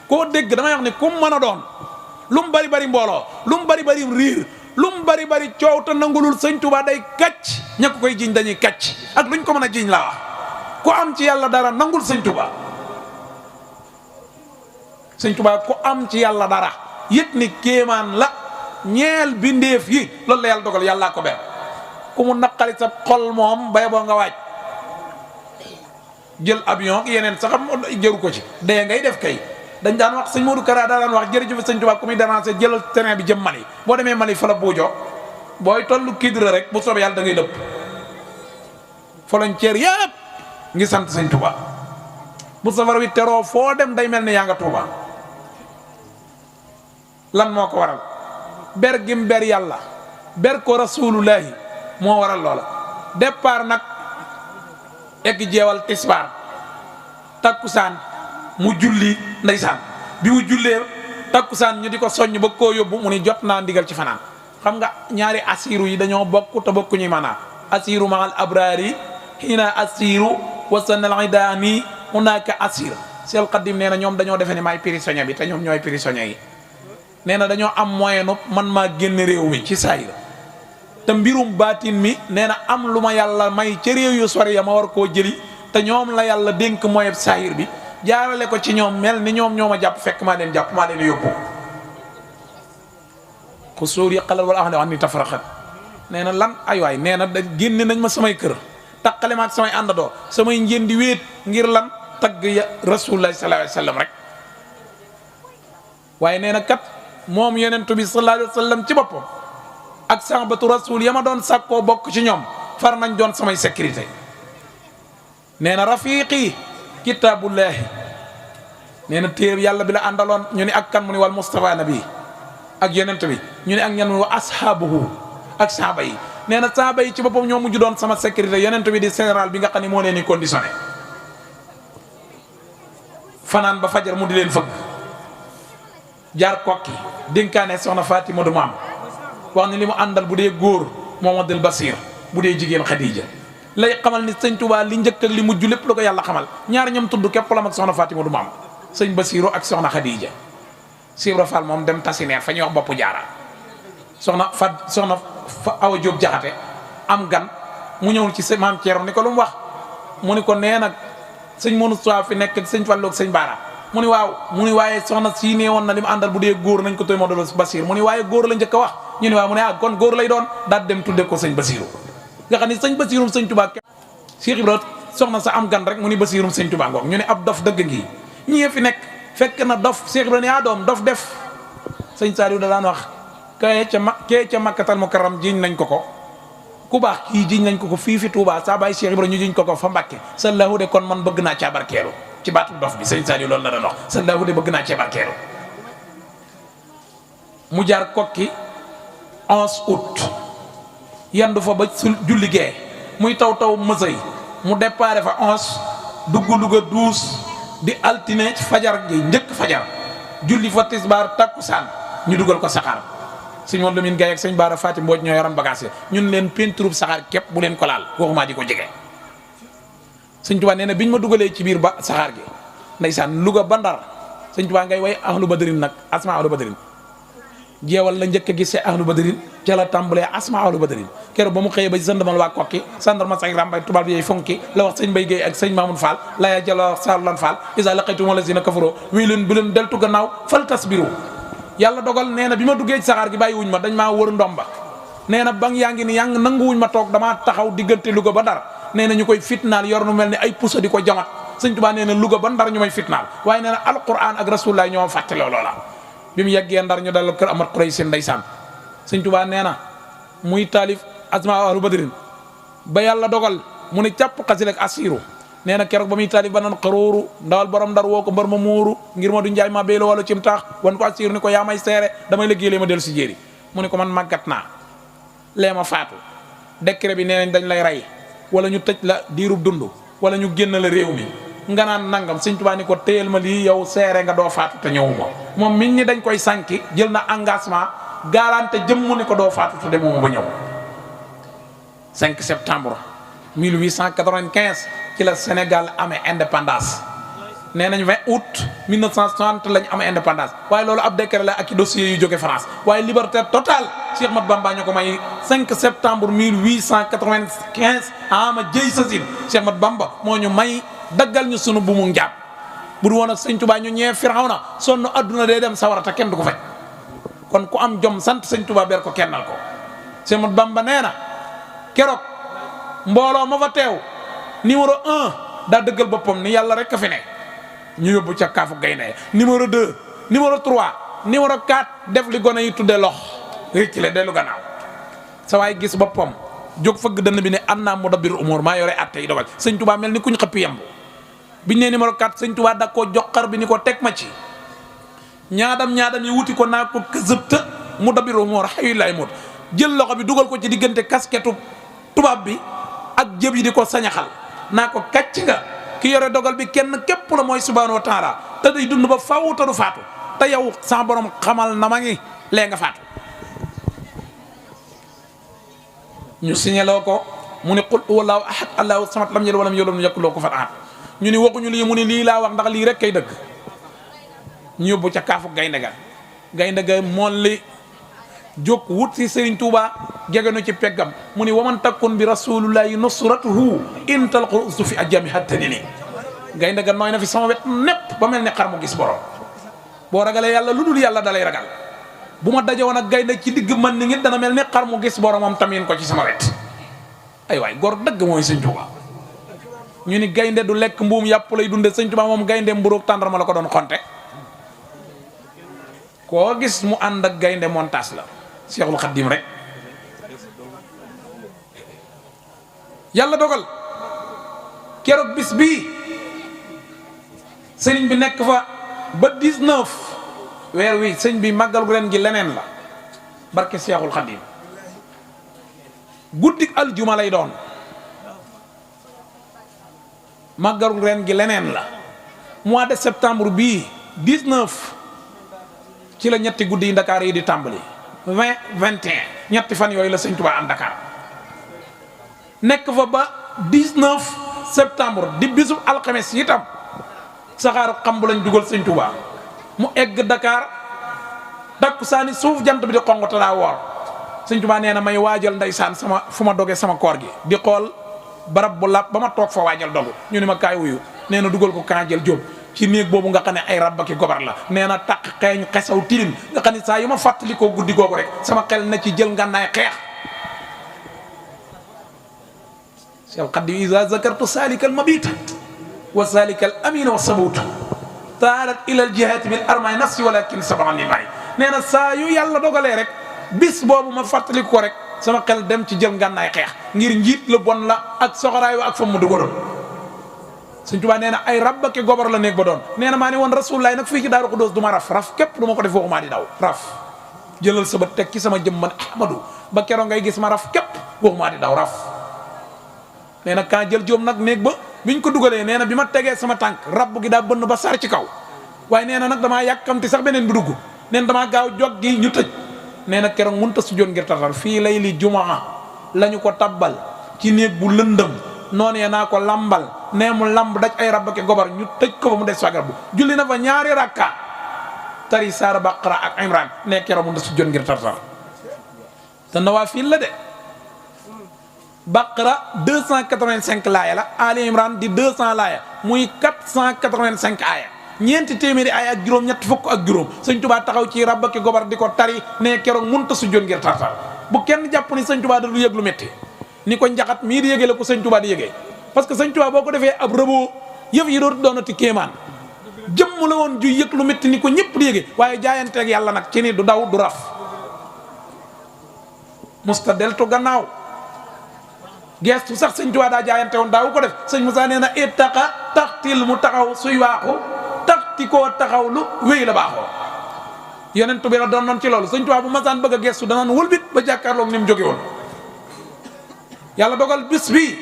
koo dégg damay wax ni ku mën a doon lu mu bari bari mbooloo lu mu bari bari riir lu mu bari bari coow te nangulul sëñ Tuubaa day kàcc ña ko koy jiñ dañuy kàcc ak luñ ko mën a jiñ laa wax ku am ci yàlla dara nangul sëñ Tuubaa sëñ Tuubaa ku am ci yàlla dara yëg ni kéemaan la ñeel bindeef yi loolu la yàlla dogal yàllaa ko ber ku mu naqari sa xol moom bay boo nga waaj jël avion ak yeneen saxam jëru ko ci dee ngay def kay dañ daan wax sëñ Modou Kara daan wax jërëjëf sëñ Tuubaa ku muy déranger jëlal terrain bi jëm Mali boo demee Mali fa la buujoo booy tollu Kidira rek bu soobee yàlla da ngay dëpp frontière yëpp ngi sant sëñ Tuubaa bu safar wi teroo foo dem day mel ni yaa nga Tuubaa lan moo ko waral ber gim ber yàlla ber ko rasulullahi moo waral loola départ nag egg jeewal tisbaar takkusaan mu julli ndeysaan bi mu jullee takkusaan ñu di ko soññ ba koo yóbbu mu ni jot naa ndigal ci fanaan xam nga ñaari asiru yi dañoo bokk te bokkuñuy maanaam asiru mahal abrari hina asiru wasanal idaani hunaka asir sel Xadim nee na ñoom dañoo defe ne maay prisonnier bi te ñoom ñooy prisonnier yi nee na dañoo am moyen man maa génn réew mi ci saayir te mbirum baatin mi nee na am lu ma yàlla may ca réew yu sori ya ma war koo jëli te ñoom la yàlla dénk moyeb saayir bi jaarale ko ci ñoom mel ni ñoom ñoo ma jàpp fekk maa leen jàpp maa leen yóbbu ku sóor yi xalal wala wax ni tafaraxat nee na lan ay waay nee na da génne nañ ma samay kër taqale ma ak samay àndandoo samay njeen di wéet ngir lan tagg ya rasulullah sallallahu alayhi wa sallam rek waaye nee na kat moom yonent bi sallallahu alayhi wa sallam ci boppam ak sahabatu rasul ya ma doon sàkkoo bokk ci ñoom far nañ doon samay sécurité nee na rafiqi kitaabullahi nee na téere yàlla bi la àndaloon ñu ne ak kan mu ni wal Mustafa nabi ak yonent bi ñu ne ak ñan wa ashaabuhu ak saaba yi nee na saaba yi ci boppam ñoo mujj doon sama sécurité yonent bi di général bi nga xam ne moo leen di conditionné fanaan ba fajar mu di leen fëgg jaar kokki dénkaane soxna Fatima du maam wax ni li mu àndal bu dee góor Mohamadul Basir bu dee jigéen Khadija lay xamal ni sëñ Touba li njëkk ak li mujj lépp la ko yàlla xamal ñaar ñoom tudd képp la mag soxna Fatima du maam sëñ Basiru ak soxna Khadija Sibra Fall moom dem tasineer fa ñuy wax boppu jaara soxna Awa Diop Jaxate am gan mu ñëw ci maam Thierno ni ko lu mu wax mu ni ko nee nag sëñ Moussa fi nekk ak sëñ Fallu ak sëñ Baara mu ni waaw mu ni waaye soxna sii nee woon na li mu àndal bu dee góor nañ ko toy Modou Basir mu ni waaye góor la njëkk a wax ñu ni waaw mu ne kon góor lay doon daal dem tudde ko sëñ Basiru nga xam ni sëñ Basirum sëñ Touba Cheikh Ibra soxna sa am gan rek mu ni Basirum sëñ Touba ngoog ñu ne ab dof dëgg ngi ñii fi nekk fekk na dof Cheikh Ibra ne doom dof def sëñ Saliou da daan wax kee ca Makkatal Mukarram jiñ nañ ko ku baax kii jiñ nañ ko fii fi Touba saa bàyyi Cheikh Ibra ñu jiñ ko fa Mbàkke sallahu de kon man bëgg naa caa barkeelu ci baatu dof bi sëñ Saliou loolu la doon wax sallahu de bëgg naa cee barkeelu mu jaar kokki 11 août yandu fa ba julli gee muy taw mësëy mu déparé fa 11 dugg Louga 12 di altine fajar gi njëkk fajar julli fa tisbaar takkusaan ñu dugal ko saxaar sëñ Modou Lamine Gaye ak sëñ Baara Fatim Mbooj ñoo yaram bagage ñun leen peinture saxaar képp bu leen ko laal waxumaa di ko jege sëñ Tuubaa nee na biñ ma dugalee ci biir ba saxaar gi ndeysaan Louga ba Ndar sëñ Tuubaa ngay way ahlu badrin nag asma ahlu badrin jeewal la njëkk a gisee ahlu badrin ca la tàmbalee asma ahlu badrin keroog ba mu xëyee ba ci sandamal waa kokki sandarma say rambay tubaab bi yooyu fonki la wax sëñ Mbaye Guèye ak sëñ Mamoun Fall laya jala wax Saalulan Fall isa laqaytum allazina kafaroo wii leen bu leen deltu gannaaw fal tasbiru yàlla dogal nee na bi ma duggee ci saxaar gi bàyyi wuñ ma dañ maa wër ndomba nee na bang yaa ngi ni yang nanguwuñ ma toog damaa taxaw diggante Louga ba Ndar nee na ñu koy fitnaal yor nu mel ni ay puso di ko jamat sëñ Tuubaa nee na Louga ba Ndar ñu may fitnaal waaye nee na alquran ak rasulullah ñoo fàttaloo loola bi mu yeggee Ndar ñu dalal kër Amat Quraysh seen ndeysaan sëñ Tuubaa nee na muy taalif asma ahlu badrin ba yàlla dogal mu ne càpp xasil ak asiru nee na keroog ba muy taalif ba nan xarooru ndawal borom Ndar woo ko mbar ma muuru ngir ma du njaay ma béy la wala cim taax wan ko asiru ni ko yaa may seere damay liggéey lee ma dellu si jéeri mu ne ko man màggat naa lee ma faatu décret bi nee nañ dañ lay rey wala ñu tëj la diirub dund wala ñu génn la réew mi nga naan nangam sëñ Tuubaa ni ko téyel ma lii yow seere nga doo faatu te ñëwuma moom miñ ni dañ koy sànki jël na engagement garanté jëmmu ni ko doo faatu te demuma ba ñëw 5 septembre 1895 ci la Sénégal amee indépendance nee nañ 20 août 1960 lañ amee indépendance waaye loolu ab décret la ak i dossiers yu jóge France waaye liberté totale Cheikh Ahmadou Bamba ñu ko may 5 septembre 1895 ama jëy sasin Cheikh Ahmadou Bamba moo ñu may daggal ñu sunu bu mu njaab bu du woon ak sëñ Tuubaa ñu ñee Firawna sonn adduna day dem sawara te kenn du ko faj kon ku am jom sant sëñ Tuubaa ber ko kennal ko Cheikh Ahmadou Bamba nee na keroog mbooloo ma fa teew numéro 1 daa dëggal boppam ni yàlla rek a fi ne ñu yóbbu ca kaafu gaynde numéro 2 numéro 3 numéro 4 def li gone yi tuddee lox rëcc le dellu gannaaw sa waay gis boppam jóg fëgg dënn bi ne am naa mudabbir umur maa yore atte yi dogal sëñ Tuubaa mel ni kuñ xëppi yemb biñ ne numéro 4 sëñ Tuubaa da koo joxar bi ni ko teg ma ci ñaadam yi wuti ko naa ko kësëbta mudabbir umur xayu lay mut jël loxo bi dugal ko ci diggante casquette tubaab bi ak jëb yi di ko sañaxal naa ko kàcc nga ki yore dogal bi kenn képp la mooy subhaanahu wa taala te day dund ba faaw te du faatu te yow sa borom xamal na ma ngi lee nga faatu ñu signaloo ko mu ne qul huwallaahu ahad allaahu samad lam yalid walam yuulad walam yakul lahu kufuwan ahad ñu ni waxuñu lii mu ne lii laa wax ndax lii rek kay dëgg ñu yóbbu ca kaafu gaynde ga mool li jóg wut si Serigne Touba jege nu ci peggam mu ni waman takkun bi rasulillahi nusratuhu in talqul ustu fi ajami hattani ni gaynde ga nooy na fi sama wet népp ba mel ni xar mu gis borom boo ragalee yàlla lu dul yàlla dalay ragal bu ma daje woon ak gaynde ci digg man ni ngi dana mel ni xar mu gis boromam tamit ko ci sama wet ay waay góor dëgg mooy Serigne Touba ñu ni gaynde du lekk mbuum yàpp lay dunde Serigne Touba moom gaynde mburoog tàndarma la ko doon xonte koo gis mu ànd ak gaynde montage la Seexul Xaddim rek yàlla dogal keroog bis bii sëriñ bi nekk fa ba 19 weer wi sëñ bi màggal gu ren gi leneen la barke Seexul Xadim guddik aljuma lay doon màggal gu ren gi leneen la mois de septembre bii 19 ci la ñetti guddi yi Dakar yi di tàmbali 20 21 ñetti fan yooyu la sëñ Tuubaa am Dakar nekk fa ba 19 septembre di bisub alxames itam saxaaru xam bu lañ dugal sëñ Tuubaa mu egg Dakar takkusaani suuf jant bi di xonq te daa woor sëñ Tuubaa nee na may waajal ndeysaan sama fu ma doge sama koor gi di xool barab bu làpp ba ma toog fa waajal dogu ñu ne ma kaay wuyu nee na dugal ko Kanjël Jóob ci néeg boobu nga xam ne ay rabba ki gobar la nee na taq xeeñ xesaw tilim nga xam ne saa yu ma fàttali koo guddi googu rek sama xel na ci jël ngànnaay xeex sel xaddi isa zakartu salikal mabita wa salikal amina wa sabuta taarat ilal jihati bil armay nafsi walakin saban li may nee na saa yu yàlla dogalee rek bis boobu ma fàttali ko rek sama xel dem ci jël ngànnaay xeex ngir njiit la bon la ak soxoraayu ak fa mu dugaloon Sëñ Tuubaa nee na ay rabbake gobar la néeg ba doon nee na maa ne woon rasulullaay nag fii ci Daaru Xudoos du ma raf képp du ma ko def waxumaa di daw raf jëlal sa bët teg ci sama jëm man Ahmadu ba keroog ngay gis ma raf képp waxumaa di daw raf nee na Kanjël Jóob nag néeg ba biñ ko dugalee nee na bi ma tegee sama tànk rabb gi daa bënn ba sar ci kaw waaye nee na nag damaa yàkkamti sax beneen bi dugg nee na damaa gaaw jog gi ñu tëj nee na keroog mënut a sujjoon ngir tatar fii lay li jumaa lañu ko tabbal ci néeg bu lëndëm noonu ya naa ko lambal nee mu lamb daj ay rabbake gobar ñu tëj ko ba mu des fagar bu julli na fa ñaari rakka tari saar Baqara ak Imran ne keroog mënut a sujjoon ngir tatar te nawaafil la de Baqara 285 laaya la Ali Imran di 200 laaya muy 485 aaya ñeenti téeméeri aaya ak juróom ñett fukk ak juróom sëñ Tuubaa taxaw ci rabbaki gobar di ko tari ne keroog mënut a sujjoon ngir tartar bu kenn jàpp ni sëñ Tuubaa da du yëg lu métti ni ko njaxat mii di yëgee la ko sëñ Tuubaa di yëgee parce que sëñ Tuubaa boo ko defee ab rëboo yëf yi dootu doonati kéemaan jëmm la woon ju yëg lu métti ni ko ñëpp di yëgee waaye jaayanteeg yàlla nag ci ni du daw du raf musta deltu gannaaw geestu sax sëñ Tuubaa daa jaayante woon daawu ko def sëñ Moussa nee na ittaqa taxtil mu taxaw suy waaxu taxti koo taxaw lu wéy la baaxoo yonent bi la doon noon ci loolu sëñ Tuubaa bu masaan bëgg a geestu danaan wëlbit ba jàkkaarloog ni mu jóge woon yàlla dogal bis bi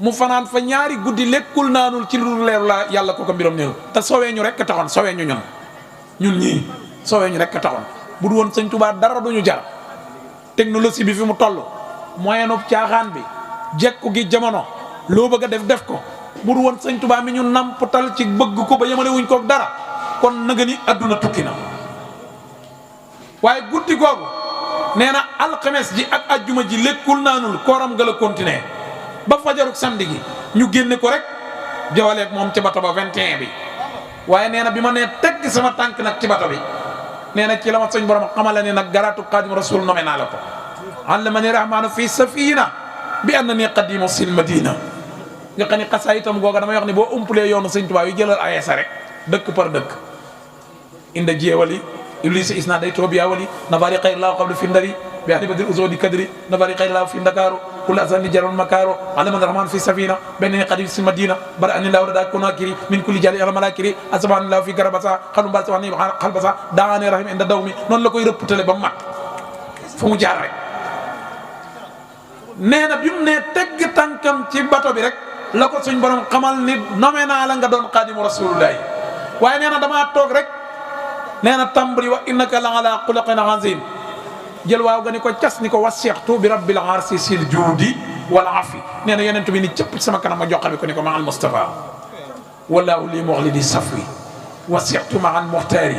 mu fanaan fa ñaari guddi lekkul naanul ci lu leeru la yàlla ko mbiram néew te sowee ñu rek a taxoon sowee ñu ñun ñii sowee ñu rek a taxoon bu du woon sëñ Tuubaa dara duñu jar technologie bi fi mu toll moyenu caaxaan bi jekku gi jamono loo bëgg a def ko bu du woon sëñ Tuubaa mi ñu namputal ci bëgg ko ba yemale wuñ ko dara kon naga ni adduna tukki na waaye guddi googu nee na alxames ji ak ajjuma ji lekkul naanul kooram nga la continuer ba fajaruk samedi gi ñu génne ko rek jawaleeg moom ci bato ba 21 bi waaye nee na bi ma nee tegg sama tànk nag ci bato bi nee na ci la ma sëñ borom xamale ne nag garaatu Xaadimu Rasuul nommé naa la ko allamani rahmaanu fii safina bi anna ni qadimu sil madina nga xam ni xasaa itam googa damay wax ni boo umpulee yoonu sëñ Tuubaa yu jëlal ayesa rek dëkk par dëkk inda jeewali iblisi isna day toobiya wali nafari xayr laahu qablu fi ndari bi ahli badri usodi kadri nafari xayr laahu fi ndakaaru kul asani jaron makaro allamani rahmaanu fi safina benn ni qadim sil madina bara ani laahu da konakiri min kulli jali ala malakiri asbahani laahu fi garabasa xalu mbar sawani xalbasa daani rahim inda dawmi noonu la koy rëpputale ba mat fu mu jaar rek nee na bi mu ne tegg tànkam ci bato bi rek la ko suñ borom xamal ni nommé naa la nga doon xaadimu rasulullahi waaye nee na damaa toog rek nee na tàmbali wa innaka la ala xulaqin azim jël waaw ga ni ko cas ni ko wasixtu bi rabbil arsi sil juudi wal afi nee na yonent bi ni cëpp sama kanam ma joxami ko ni ko ma al mustafa wallahu li muxlidi safwi wasixtu ma al muxtaari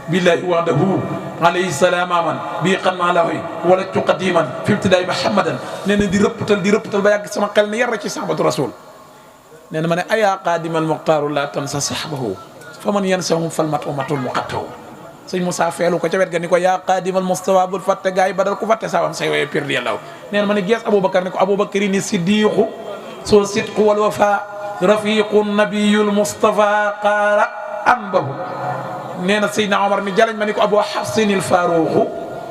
billahi wahdahu alayhi salaam aman bii xan maa la way wala tuqadiman fi ibtidaay muhammadan nee na di rëppatal ba yàgg sama xel ne yar ci sahabatu rasul nee na ma ne ayaa qaadimal muxtaaru la tansa sahbahu fa man yansahum fal mat umatul muqattaw sëñ Moussa feelu ko ca wet ga ni ko yaa qaadimal mustafa bul fàtte gaay badal ku fàtte saawam say woye pirdi yàllaw nee na ma ne gees Aboubacar ni ko Aboubacar ni siddiqu soo sidqu wal wafa rafiqu nabiyul mustafa qaara anbahu nee na Seydina Omar mi jaleñ ma ni ko Abu Hafsin il Faruuxu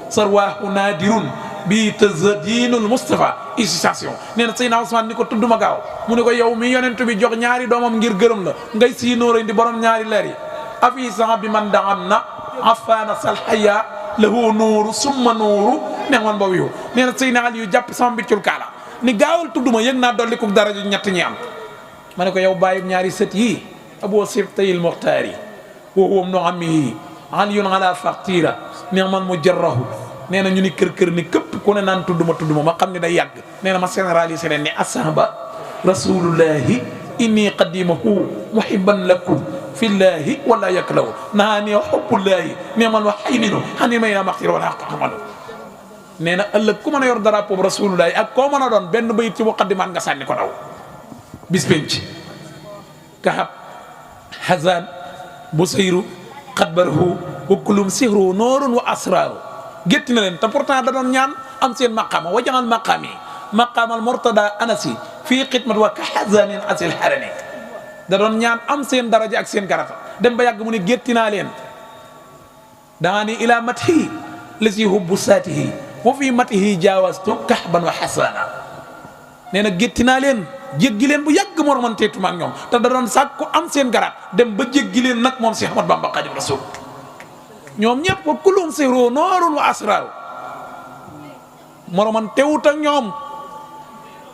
sarwaahu naadirun bii tazdiinul Mustafa association nee na Seydina Ousmane ni ko tudduma gaaw mu ne ko yow mi yonent bi jox ñaari doomam ngir gërëm la ngay sii nóora di borom ñaari leer yi afi sax bi man daxam na afaana salhaya lahu nuuru summa nuuru ne ngoon boobu yow nee na Seydina Ali yu jàpp sama mbiccul kaala ni gaawal tudduma yëg naa dolli ko daraja ñett ñi am ma ne ko yow bàyyi ñaari sët yii Abu Sibtayil Muxtaari wa huwa ibnu ammihi aliyun ala faqtira ni'mal mujarrahu nee na ñu ni kër ni képp ku ne naan tudduma ma xam ne day yàgg nee na ma généralisé leen ni asahaba rasulullahi inni qadimahu muhibban lakum fillahi wala yaklaw naa ne xubbullahi ni'mal wa hayninu xani may na maxtir wala xaqamalo nee na ëllëg ku mën a yor drapeau rasulullahi ak koo mën a doon benn bayit ci muqaddimaat nga sànni ko daw bis penc Kahab Hazan Busayru xadbarahu wa kulum sihru noorun wa asraru gétti na leen te pourtant da doon ñaan am seen maqaama wa jamal maqaami maqaamal murtada anasi fii xidmat wa ka hazanin asil harani da doon ñaan am seen daraja ak seen garata dem ba yàgg mu ne gétti naa leen daa ni ila matihi la si hubbu saatihi wa fii matihi jaawastu kahban wa hasana nee na gétti naa leen jéggi leen bu yàgg mormanteetuma ak ñoom te da doon sàkku am seen garaat dem ba jéggi leen nag moom si Ahmad Bamba Xaadimu Rasuul ñoom ñëpp wa kulum sirru noorun wa asraaru moroman teewut ak ñoom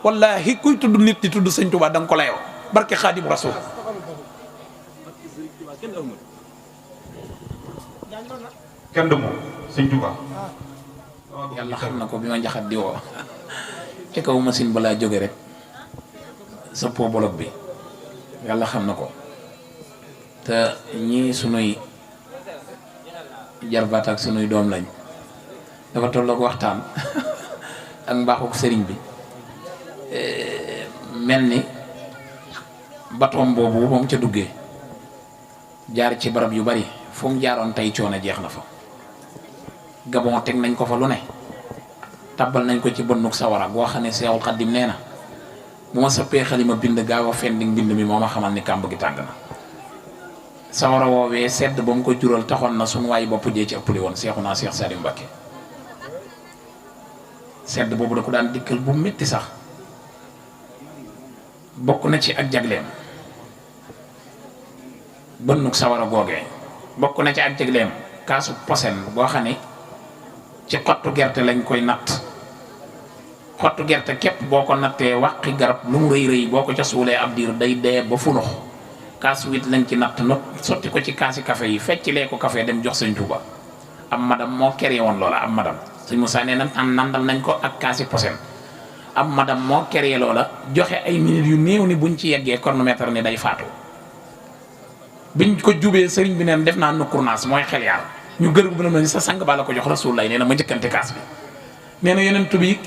wallahi kuy tudd nit di tudd sëñ Tuubaa da nga ko layoo barke Xaadimu Rasuul kenn du moom sëñ Tuubaa yàlla xam na ko bi ma njaxat di woo ci kaw machine balaa jóge rek sa po bolog bi yàlla xam na ko te ñii sunuy jarbaat ak sunuy doom lañ dafa tolloog waxtaan ak mbaaxuk sëriñ bi mel ni batoom boobu moom ca duggee jaar ci barab yu bari fu mu jaaroon tey coono jeex na fa Gabon teg nañ ko fa lu ne tabbal nañ ko ci bënnuk sawara boo xam ne Seexul Xaddim nee na bu ma sëppee xalima bind gaaw a fendi mbind mi moo ma xamal ni kàmb gi tàng na sawara woowee sedd ba mu ko jural taxoon na suñu waayi bopp jee ci ëppali woon Seexuna Seex Saaliw Mbàkke sedd boobu da ko daan dikkal bu métti sax bokk na ci ak jagleem bënnuk sawara googee bokk na ci ak jagleem kaasu posen boo xam ne ci xottu gerte lañ koy natt xottu gerte képp boo ko nattee wàqi garab lu mu rëy rëy boo ko ca suulee ab diir day dee ba funux kaas wit lañ ci natt not sotti ko ci kaasi café yi feccilee ko café dem jox sëñ Tuuba am madam moo keree woon loola am madam sëñ Moussa nee na nandal nañ ko ak kaasi posen am madam moo keree loola joxe ay minutes yu néew ni buñ ci yeggee chronomètre ni day faatu biñ ko jubee sëriñ bi neen def naa nukkurnaas mooy xel yaar ñu gërëm bu na ni sa sang ba la ko jox Rasulullah nee na ma njëkkante kaas bi nee na yeneen tubi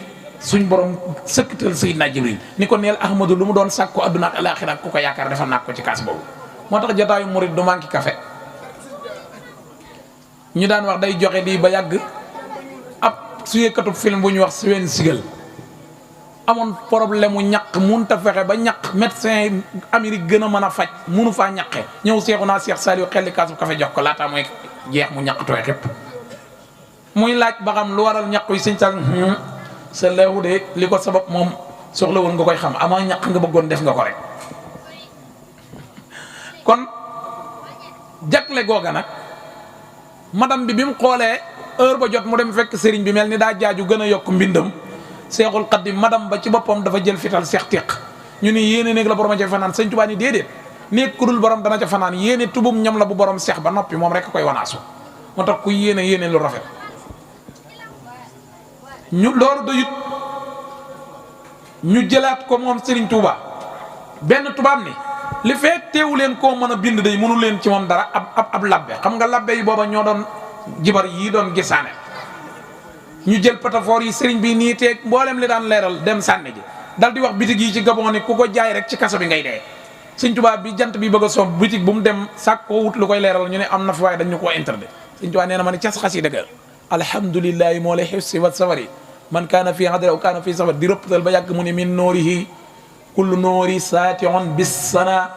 suñ borom sëkkatal Seydina Jibril ni ko neel Ahmadu lu mu doon sàkku àdduna ak alaaxira ku ko yaakaar defal naa ko ci kaas boobu moo tax jotaayu murid du manqué café ñu daan wax day joxe di ba yàgg ab suyekatub film bu ñu wax Steven Seagal amoon problème mu ñaq munta fexe ba ñaq médecin Amérique gën a mën a faj munu faa ñaqe ñëw Seexuna Seex Saaliw xelli kaasu café jox ko laataa mooy jeex mu ñaq tooy xépp muy laaj ba xam lu waral ñaq yi sëñ sal sa leewu de li ko sabab moom soxla woon nga koy xam amaa ñaq nga bëggoon def nga ko rek kon jagle googa nag madame bi mu xoolee heure ba jot mu dem fekk sëriñ bi mel ni daa jaaju gën a yokk mbindam Seexul Xaddim madame ba ci boppam dafa jël fital seex téq ñu ni yéene néeg la borom a ca fanaan sëñ Tuubaa ni déedéet néeg ku dul borom dana ca fanaan yéene tubum ñam la bu borom seex ba noppi moom rek koy wanaasu moo tax ku yéene lu rafet ñu loolu doyut ñu jëlaat ko moom Serigne Touba benn tubaab ni li fekk teewu leen koo mën a bind day mënu leen ci moom dara ab labbe xam nga labbe yi booba ñoo doon jibar yii doon gisaane ñu jël patafoor yi Serigne bi nii teeg mboolem li daan leeral dem sànni ji dal di wax bitig yi ci Gabon ni ku ko jaay rek ci kaso bi ngay dee Serigne Touba bi jant bi bëgg a soom bitig bu mu dem sàkk koo wut lu koy leeral ñu ne am na fi waaye dañ ñu koo interdit Serigne Touba nee na ma ne cas xas yi dëgg alhamdulillahi moo lay xifsi wa safari man kaana fii hadra aw kaana fii safar di rëppatal ba yàgg mu ne min noorihi kullu noori saation bis sana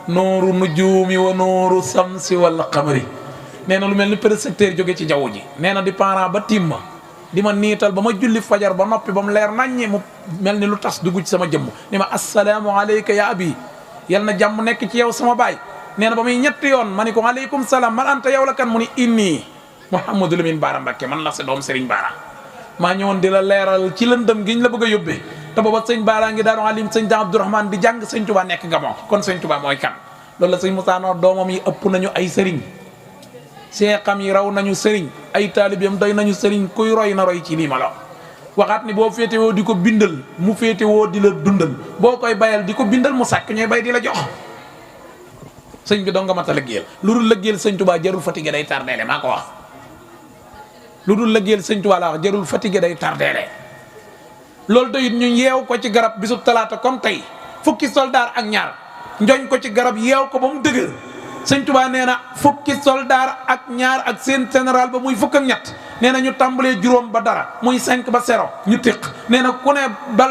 nooru nujuumi wa nooru samsi wal qamari nee na lu mel ni projecteur jóge ci jaww ji nee na di parent ba timma di ma niital ba ma julli fajar ba noppi ba mu leer naññi mu mel ni lu tas dugg ci sama jëmm ni ma assalaamu alayka ya abi yal na jàmm nekk ci yow sama baay. nee na ba muy ñetti yoon ma ni ko aleykum salaam man anta yow la kan mu ni inni Mouhamadou Lamine Bara Mbacké man la sa doom Serigne Bara maa ñëwoon di la leeral ci lëndëm giñ la bëgg a yóbbee te booba sëñ Bara ngi daanu alim sëñ Dame Abdourahmane di jàng sëñ Touba nekk nga moo kon sëñ Touba mooy kan loolu la sëñ Moussa Noor doomam yi ëpp nañu ay sëriñ seexam yi raw nañu sëriñ ay taalibeem doy nañu sëriñ kuy roy na roy ci lii ma la waxaat ni boo féetewoo di ko bindal mu féetewoo di la dundal boo koy bayal di ko bindal mu sàkk ñooy bay di la jox sëñ bi doo nga mat a lëggéeyal lu dul lëggéeyal sëñ Touba jarul fatigué day tardeele maa ko wax lu dul lëggéeyal sëñ Touba laa wax jarul fatigué day tardeele loolu doyit ñu yeew ko ci garab bisub talaata comme tey fukki soldaar ak ñaar njoñ ko ci garab yeew ko ba mu dëgër sëñ Touba nee na fukki soldaar ak ñaar ak seen général ba muy fukk ak ñett nee na ñu tàmbalee juróom ba dara muy 5 ba 0 ñu téq nee na ku ne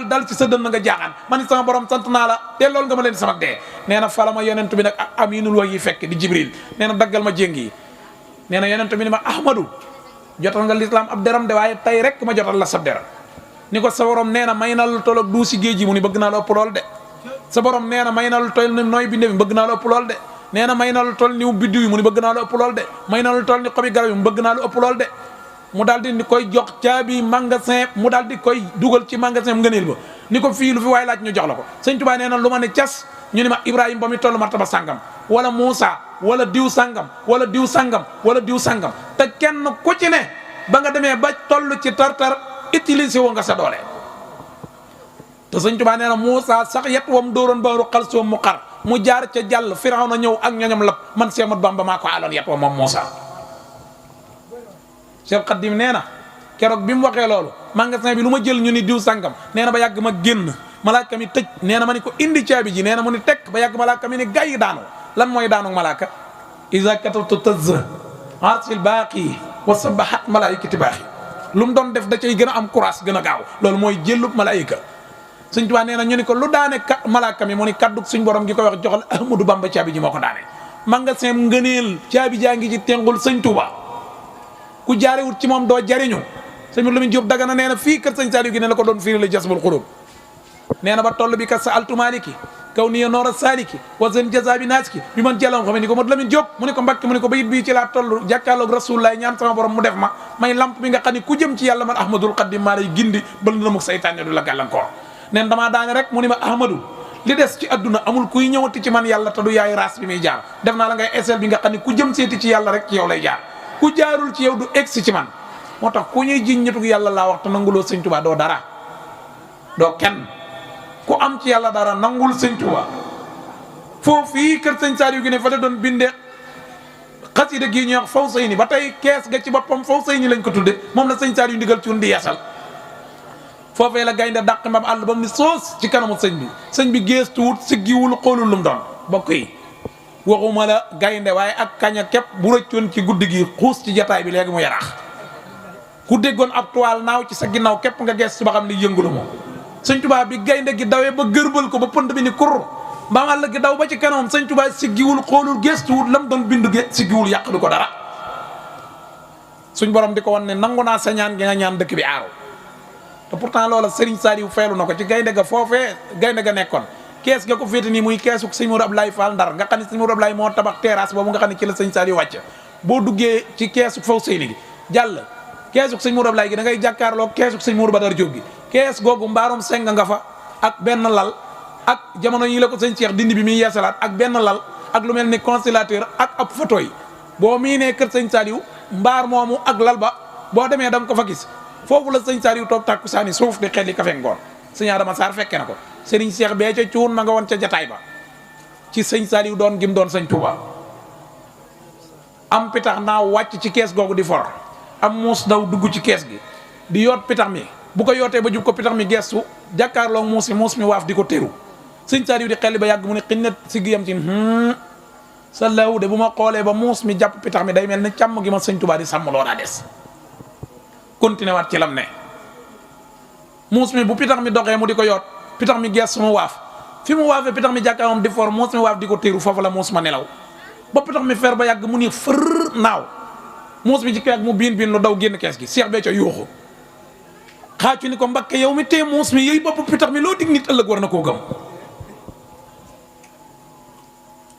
dal ci sa dënn nga jaaxaan ma ni sama borom sant naa la te loolu nga ma leen sama dee nee na fala ma yonent bi nag ak aminul wa yi fekk di jibril nee na daggal ma jéng yi nee na yonent bi ni ma ahmadou jotal nga lislaam ab deram de waaye tey rek ma jotal la sab deram ni ko sa borom nee na may na lu tolloog duusi géej gi mu ni bëgg naa la ëpp lool de sa borom nee na may na lu toll ni nooy binde bi bëgg naa la ëpp lool de nee na may na lu toll ni biddiw yi mu ni bëgg naa la ëpp lool de may na lu toll ni xobi garab yi mu bëgg naa la ëpp lool de mu daal di koy jox caabi magasin mu daal di koy dugal ci magasin mu ngëneel ba ni ko fii lu fi waaye laaj ñu jox la ko sëñ Tuubaa nee na lu ma ne cas ñu ni ma Ibrahima ba muy toll martaba sàngam wala Moussa wala diw sàngam wala diw sàngam wala diw sàngam te kenn ku ci ne ba nga demee ba toll ci tartar utiliser woo nga sa doole te sëñ Tuubaa nee na Moussa sax yet wam dooroon ba ruqal soom mu xar mu jaar ca jàll Firawna ñëw ak ñoñam lap man Seex Ahmadu Bamba maa ko aloon yet wa moom Moussa Cheikh Khadim nee na keroog bi mu waxee loolu magasin bi lu ma jël ñu ni diw sàngam nee na ba yàgg ma génn malaaka mi tëj nee na ma ni ko indi caabi ji nee na mu ni tekk ba yàgg malaaka mi ni gàyyi daanu lan mooy daanu malaaka iza katabtu taz arsil baaqi wa sabahat malaikati baaxi lu mu doon def da cay gën a am courage gën a gaaw loolu mooy jëllub malaayika Sëñ Tuubaa nee na ñu ni ko lu daane malaaka mi mu ni kaddu suñ borom gi koy wax joxal Ahmadou Bamba caabi ji moo ko daane magasin ngëneel caabi jaa ngi ci tengul Sëñ Tuubaa ku jaarewut ci moom doo jariñu sëñ Modou Lamine Diop Dagana nee na fii kër sëñ Saliou gi ne la ko doon firi la jasbul xulub nee na ba toll bi kat sa altu maliki kaw niya noor a saliki wa seen jasa bi naas ki bi man jàllam xam ni ko Modou Lamine Diop mu ne ko Mbàkke mu ne ko bayit bii ci laa toll jàkkaarloog rasulullah ñaan sama borom mu def ma may lamp mi nga xam ne ku jëm ci yàlla man Ahmadul Xadim maa lay gindi bal na mu saytaane du la gàllankoor neen damaa daane rek mu ni ma Ahmadou li des ci adduna amul kuy ñëwati ci man yàlla te du yaay raas bi muy jaar def naa la ngay esel bi nga xam ne ku jëm seeti ci yàlla rek ci yow lay jaar ku jaarul ci yow du egsi ci man moo tax ku ñuy jiñ ñetug yàlla laa wax te nanguloo sëñ Tuubaa doo dara doo kenn ku am ci yàlla dara nangul sëñ Tuubaa foofu fii kër sëñ Saliou gi ne fa la doon bindee xasida gii ñuy wax Fawzayni ba tey kees ga ci boppam Fawzayni lañ ko tudde moom la sëñ Saliou ndigal ci di yeesal foofee la gaynde dàq mbam àll ba mu ni soos ci kanamu sëñ bi geestuwut siggiwul xoolul lu mu doon bokk yi waxuma la gaynde waaye ak kaña képp bu rëccoon ci guddi gi xuus ci jataay bi léegi mu yaraax ku déggoon ab toile naaw ci sa ginnaaw képp nga gees ba xam ne yëngulu moom sëñ Tuubaa bi gaynde gi dawee ba gërbal ko ba pënd bi ni kur mbaam àll gi daw ba ci kanamam sëñ Tuubaa siggiwul xoolul geestuwul lam doon bindu siggiwul yàq du ko dara suñ borom di ko wan ne nangu naa sa ñaan gi nga ñaan dëkk bi aaru te pourtant loola Serigne Saliou feelu na ko ci gaynde ga foofee gaynde ga nekkoon kees ga ko féete nii muy keesuk sëñ Modou Abdoulaye Fall Ndar nga xam ne sëñ Modou Abdoulaye moo tabax terrasse boobu nga xam ne ci la sëñ Saliou wàcc boo duggee ci keesuk Fawzayni gi jàll keesuk sëñ Modou Abdoulaye gi da ngay jàkkaarloo keesuk sëñ Modou Badar Diop gi kees googu mbaarum seng nga fa ak benn lal ak jamono yi la ko sëñ Cheikh dindi bi muy yeesalaat ak benn lal ak lu mel ni constellateur ak ab photo yi boo mii nee kër sëñ Saliou mbaar moomu ak lal ba boo demee da nga ko fa gis foofu la sëñ Saliou toog tàkku saani suuf di xel li kafe ngoon sëñ Adama Sarr fekke na ko Serigne Cheikh bee ca cuun ma nga woon ca jataay ba ci sëñ Saliou doon gim doon sëñ Touba am pitax naaw wàcc ci kees googu di for am muus daw dugg ci kees gi di yoot pitax mi bu ko yootee ba jub ko pitax mi gestu jàkkaarloo muus mi waaf di ko teru sëñ Saliou di xel ba yàgg mu ne xinnet si giyam ci sa law de bu ma xoolee ba muus mi jàpp pitax mi day mel ne càmm gi ma sëñ Touba di sàmm loo daa des continué waat ci lam ne muus mi bu pitax mi doxee mu di ko yoot pitax mi gees mu waaf fi mu waafee pitax mi jàkkaarloom di for muus mi waaf di ko téeru foofu la muus ma nelaw ba pitax mi fer ba yàgg mu ni fër naaw muus mi ci kees mu biin lu daw génn kees gi Cheikh Béthio yuuxu xaacu ni ko Mbakke yow mi tee muus mi yooyu bopp pitax mi loo dig nit ëllëg war na koo gëm.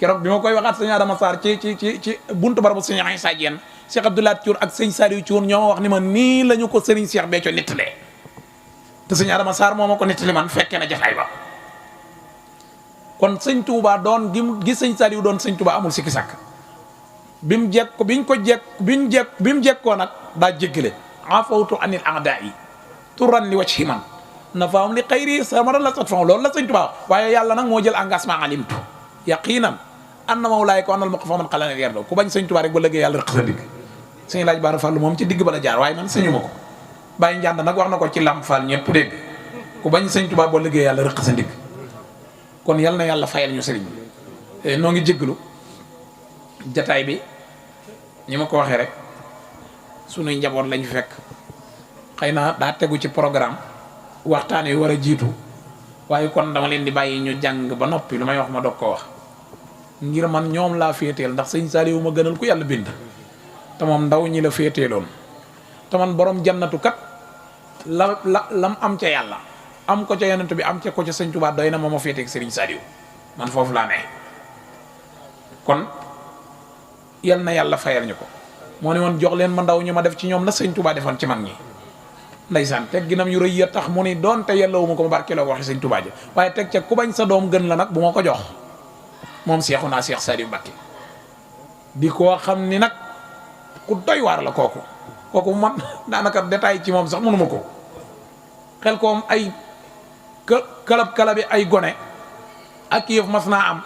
keroog bi ma koy waxaat sëñ Adama Sarr ci buntu barabu sëñ Aïssa Diène Cheikh Abdoulaye Thiour ak sëñ Saliou Thiour ñoo ma wax ni ma nii la ñu ko Serigne Cheikh Béthio nettalee te sëñ Adama Sarr moo ma ko nettali man fekkee na jataay ba. kon sëñ Touba doon gi sëñ Saliou doon sëñ Touba amul sikki sàkk bi mu jekkoo nag daa jéggale afawtu anil a'da'i turan li wajhi man nafaam li xayri samara la sat fam loolu la sëñ Touba waaye yàlla nag moo jël engagement alimtu yaqinan anna mawlaay ko anal maqfa man xalana yerdo ku bañ sëñ Touba rek ba léegi yàlla rëq sa digg sëñ laaj Baara Fall moom ci digg ba la jaar waaye man sëñu ma ko bàyyi njànd nag wax na ko ci Lamp Fall ñëpp dégg ku bañ sëñ Touba ba léegi yàlla rëq sa digg kon yal na yàlla fayal ñu sëriñ bi noo ngi jégglu jataay bi ñi ma ko waxee rek sunuy njaboot lañ fi fekk xëy na daa tegu ci programme waxtaan wi war a jiitu waaye kon dama leen di bàyyi ñu jàng ba noppi lu may wax ma doog ko wax ngir man ñoom laa féeteel ndax sëñ Saliou ma gënal ku yàlla bind te moom ndaw ñi la féeteeloon te man borom jannatu kat lam am ca yàlla am ko ca yonent bi am ca ko ca sëñ Touba doy na ma féeteeg Serigne Saliou man foofu laa ne kon yal na yàlla fayal ñu ko moo ne woon jox leen ma ndaw ñu ma def ci ñoom la sëñ Touba defoon ci mag ñi ndeysaan teg ginam yu rëy ya tax mu ni doonte yelloo ma ko ma barkeeloo ko waxi sëñ Touba ja waaye teg ca ku bañ sa doom gën la nag bu ma ko jox moom Seexuna Seex Saliou Mbacké di koo xam ni nag ku doy waar la kooku man daanaka détail ci moom sax mënuma ko xel koom ay kalabi ay gone ak yëf mas naa am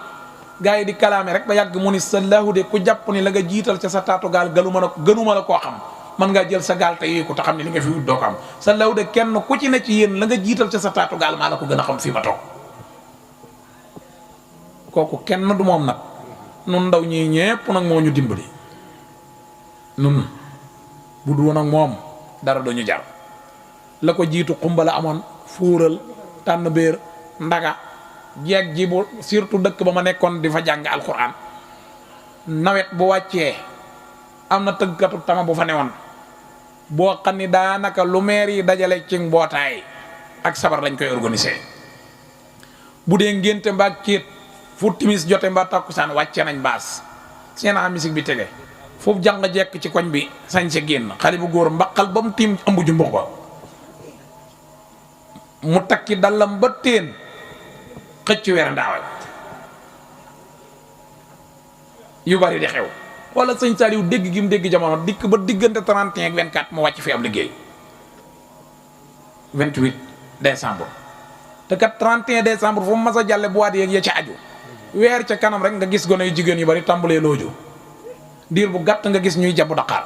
gars yi di kalaame rek ba yàgg mu ni sa lahu de ku jàpp ni la nga jiital ca sa taatu gaal gënuma la koo xam man ngaa jël sa gaal te yooyu ko te xam ne li nga fi wut doo ko am sa lahu de kenn ku ci ne ci yéen la nga jiital ca sa taatu gaal maa la ko gën a xam fii ma toog kooku kenn du moom nag nun ndaw ñii ñépp nag moo ñu dimbali nun bu du woon ak moom dara duñu jar la ko jiitu xumbala amoon fuural tànn béer ndaga jeeg ji bu surtout dëkk ba ma nekkoon di fa jàng alxuraan nawet bu wàccee am na tëggkatu tama bu fa newoon boo xam ni daanaka lu meer yi dajale ci mbootaay ak sabar lañ koy organiser bu dee ngénte mbaa kéet fu timis jote mbaa takkusaan wàcce nañ baas seen musique bi tege foofu jàng jekk ci koñ bi sañ sa génn xale bu góor mbaqal ba mu tiim ëmb ju mbux ba mu takki dallam ba teen xëcc weer ndaawal yu bari di xew wala sëñ Saliou dégg gi mu dégg jamono dikk ba diggante 31 ak 24 mu wàcc fi ab liggéey 28 décembre te kat 31 décembre fu mu mas a jàlle bu waat yeeg ya ca aju weer ca kanam rek nga gis gone yu jigéen yu bari tàmbalee looju diir bu gàtt nga gis ñuy jabu Dakar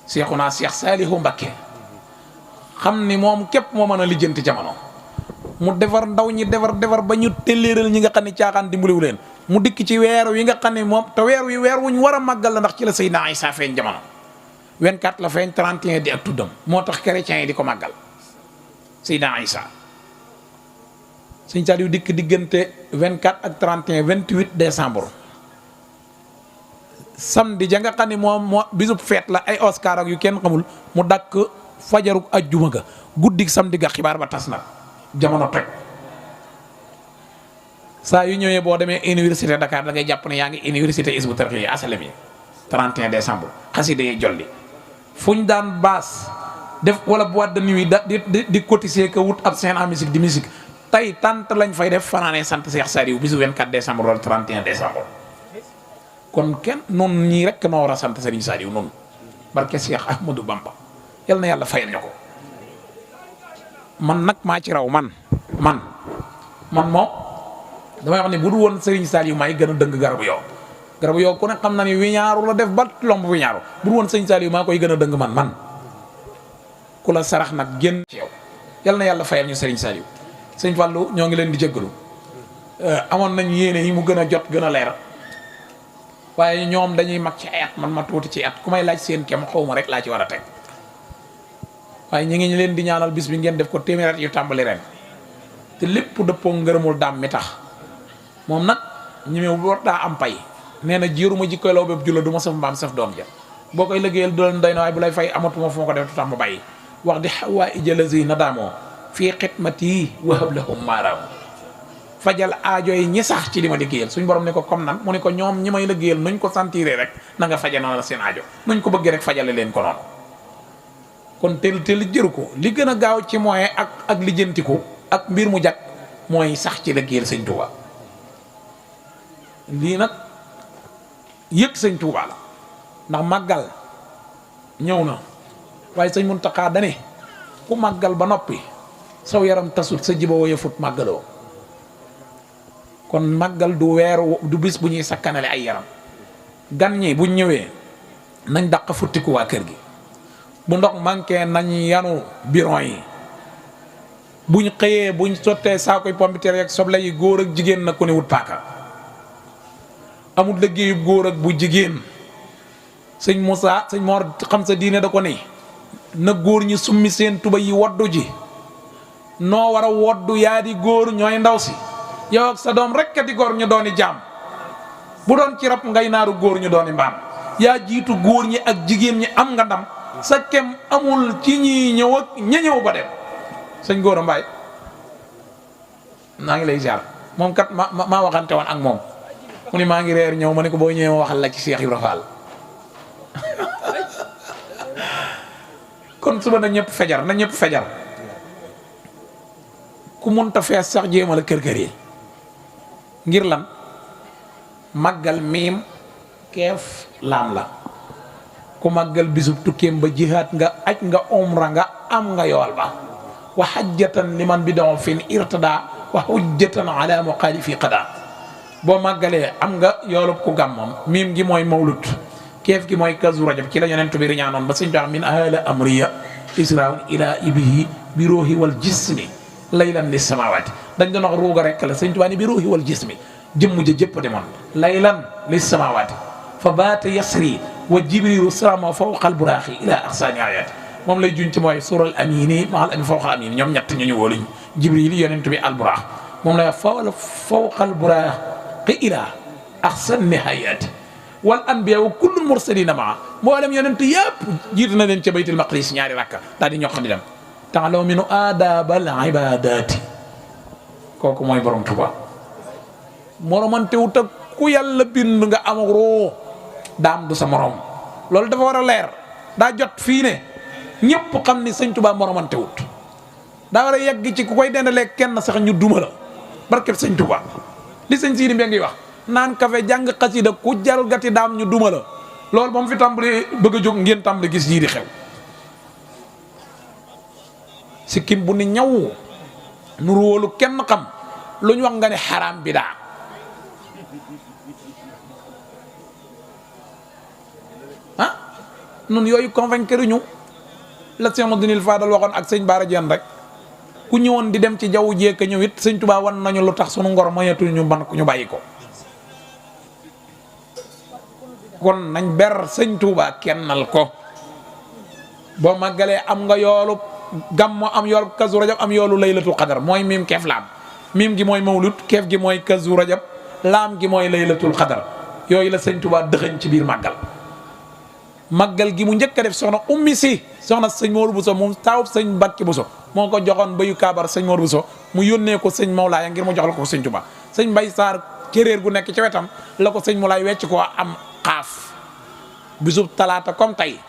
Seexuna Seex Saliou Mbacké xam ni moom képp moo mën a lijjanti jamono mu defar ndaw ñi defar ba ñu telléeral ñi nga xam ne caaxaan dimbaliwu leen mu dikk ci weer wi nga xam ne moom te weer wuñ war a màggal la ndax ci la Seydina Isa feeñ jamono 24 la feeñ 31 di ak tuddam moo tax chrétiens yi di ko màggal Seydina Isa sëñ Saliou dikk diggante 24 ak 31 28 décembre samedi ja nga xam ne moo bisub feet la ay Oscar ak yu kenn xamul mu dakk fajaruk ajjuma ga guddik samedi ga xibaar ba tas na jamono toj saa yu ñëwee boo demee université Dakar da ngay jàpp ne yaa ngi université Hizbut Tarqiyyah asalem yi 31 décembre xasida yi jolli fu ñu daan baas def wala boîte de nuit di cotiser que wut ab scène en musique di musique tey tant lañ fay def fanaanee sant Cheikh Saliou bisu 24 décembre wala 31 décembre kon kenn noonu ñii rek noo war a sant Serigne Saliou noonu barke Cheikh Ahmadou Bamba yal na yàlla fayal ñu ko man nag maa ci raw man moom damay wax ne bu du woon Serigne Saliou maay gën a dëng garabu yow ku ne xam na ni wiñaaru la def ba lomb wiñaaru bu du woon Serigne Saliou maa koy gën a dëng man ku la sarax nag génn ci yow yal na yàlla fayal ñu Serigne Saliou sëñ Fallou ñoo ngi leen di jéggalu amoon nañ yéene yi mu gën a jot gën a leer waaye ñoom dañuy mag ci ay at man ma tuuti ci at ku may laaj seen kem xaw ma rek laa ci war a teg waaye ñu ngi leen di ñaanal bis bi ngeen def ko téeméer at yu tàmbali ren te lépp dëppoo ngërëmul daam mi tax moom nag ñi mew war daa am pay nee na jiiruma jikkoy law bépp jula du ma saf mbaam saf doom ja boo koy liggéeyal du leen doy na waaye bu lay fay amatuma fu ma ko def tu tax ma bàyyi wax di xawaa ijalazi na daamoo fii xidmati wahab lahum maaraam fajal aajo yi ñi sax ci li ma liggéeyal suñ borom ne ko comme nan mu ne ko ñoom ñi may liggéeyal nuñ ko sentiré rek na nga faja na la seen aajo nuñ ko bëggee rek fajale leen ko noonu kon tel jëru ko li gën a gaaw ci moyen ak lijjanti ko ak mbir mu jag mooy sax ci liggéeyal sëñ Touba lii nag yëg sëñ Touba la ndax màggal ñëw na waaye sëñ Muntaxa dane ku màggal ba noppi saw yaram tasut sa jiba woye fut màggaloo kon màggal du du bis bu ñuy sakkanale ay yaram gan ñi buñ ñëwee nañ dàq futtiku waa kër gi bu ndox manqué nañ yanu biron yi buñ xëyee buñ sottee saakoy pompiteer ak soble yi góor ak jigéen na ku ne wut paaka amul liggéeyu góor ak bu jigéen sëñ Moussa sëñ Mor xam sa diine da ko ne na góor ñi summi seen tuba yi woddu ji noo war a woddu yaa di góor ñooy ndaw si yow ak sa doom rek di góor ñu dooni jaam bu doon ci rab ngay naaru góor ñu dooni mbaam yaa jiitu góor ñi ak jigéen ñi am nga ndam sa kem amul ci ñi ñëw ak ña ñëw ba dem sëñ Gora Mbaye maa ngi lay ziar moom kat maa waxante woon ak moom mu ni maa ngi reer ñëw ma ne ko boo ñëwee ma waxal la ci Cheikh Ibra Fall kon suba na ñëpp fejar ku munta fees sax jéema la kër yi ngir lan màggal miim keef laam la ku màggal bisub tukkeem ba jihaat nga aj nga umra nga am nga yool ba wa hajjatan liman bi doon fin irtada wa hujjatan ala muqaalifi qada boo màggalee am nga yoolub ku gàmmam miim gi mooy mawlud keef gi mooy kazu rajab ci la yonent bi riñaanoon ba sëñ bi min ahla amriya israun ila ibihi bi ruuhi wal jismi laylan lis samawati dañ doon wax ruuga rek la sëñ Tuubaa ni bi ruuhi wal jismi jëmm ja jëpp demoon laylan lis samawati fa baata yasri wa jibrilu salama fawqa al buraaxi ila aqsani ayati moom lay juñ ci mooy sural amini maal ami fawqa amini ñoom ñett ñu wóoluñ jibril yonent bi al buraax moom lay fawqa al buraaxi ila aqsani nihayati wal anbiya wa kullu mursalina maa mboolem yonent yëpp jiitu na leen ca baytul maqdis ñaari rakka daal di ñoq di dem ta'lamu minu aadabal ibadati kooku mooy borom Tuuba moromante wut ak ku yàlla bind nga am roo daam du sa morom loolu dafa war a leer daa jot fii ne ñëpp xam ni sëñ Tuuba moromante wut daa war a yegg ci ku koy dendalee kenn sax ñu duma la barkeb sëñ Tuuba li sëñ Sidi Mbeng ngi wax naan kafe jàng xasida ku jalgati daam ñu duma la loolu ba mu fi tàmbali bëgg a jóg ngeen tàmbali gis yii di xew sikkim bu ni ñaw nu ruwalu kenn xam lu ñu wax nga ne xaraam bidaa ah nun yooyu convaincre ñu la Cheikh Modou Fadal waxoon ak sëñ Bara Diène rek ku ñëwoon di dem ci jaww jeeka ñëw it sëñ Tuubaa wan nañu lu tax sunu ngor mayetul ñu ban ñu bàyyi ko kon nañ ber sëñ Tuubaa kennal ko boo màggalee am nga yoolu gàmmu am yoolu kazu rajab am yoolu laylatul qadar mooy miim keef laam miim gi mooy mawlud keef gi mooy kazu rajab laam gi mooy laylatul qadar yooyu la sëñ Tuubaa dëxëñ ci biir màggal màggal gi mu njëkk a def soxna ummi si soxna sëñ Mor Bousso moom taawub sëñ Bakki Bousso moo ko joxoon bayu kaabar sëñ Mor Bousso mu yónnee ko sëñ Mawlaaya ngir mu jox la ko sëñ Tuubaa sëñ Mbay Saar kéréer gu nekk ci wetam la ko sëñ Mawlaay wecc ko am xaaf bisub talaata comme tey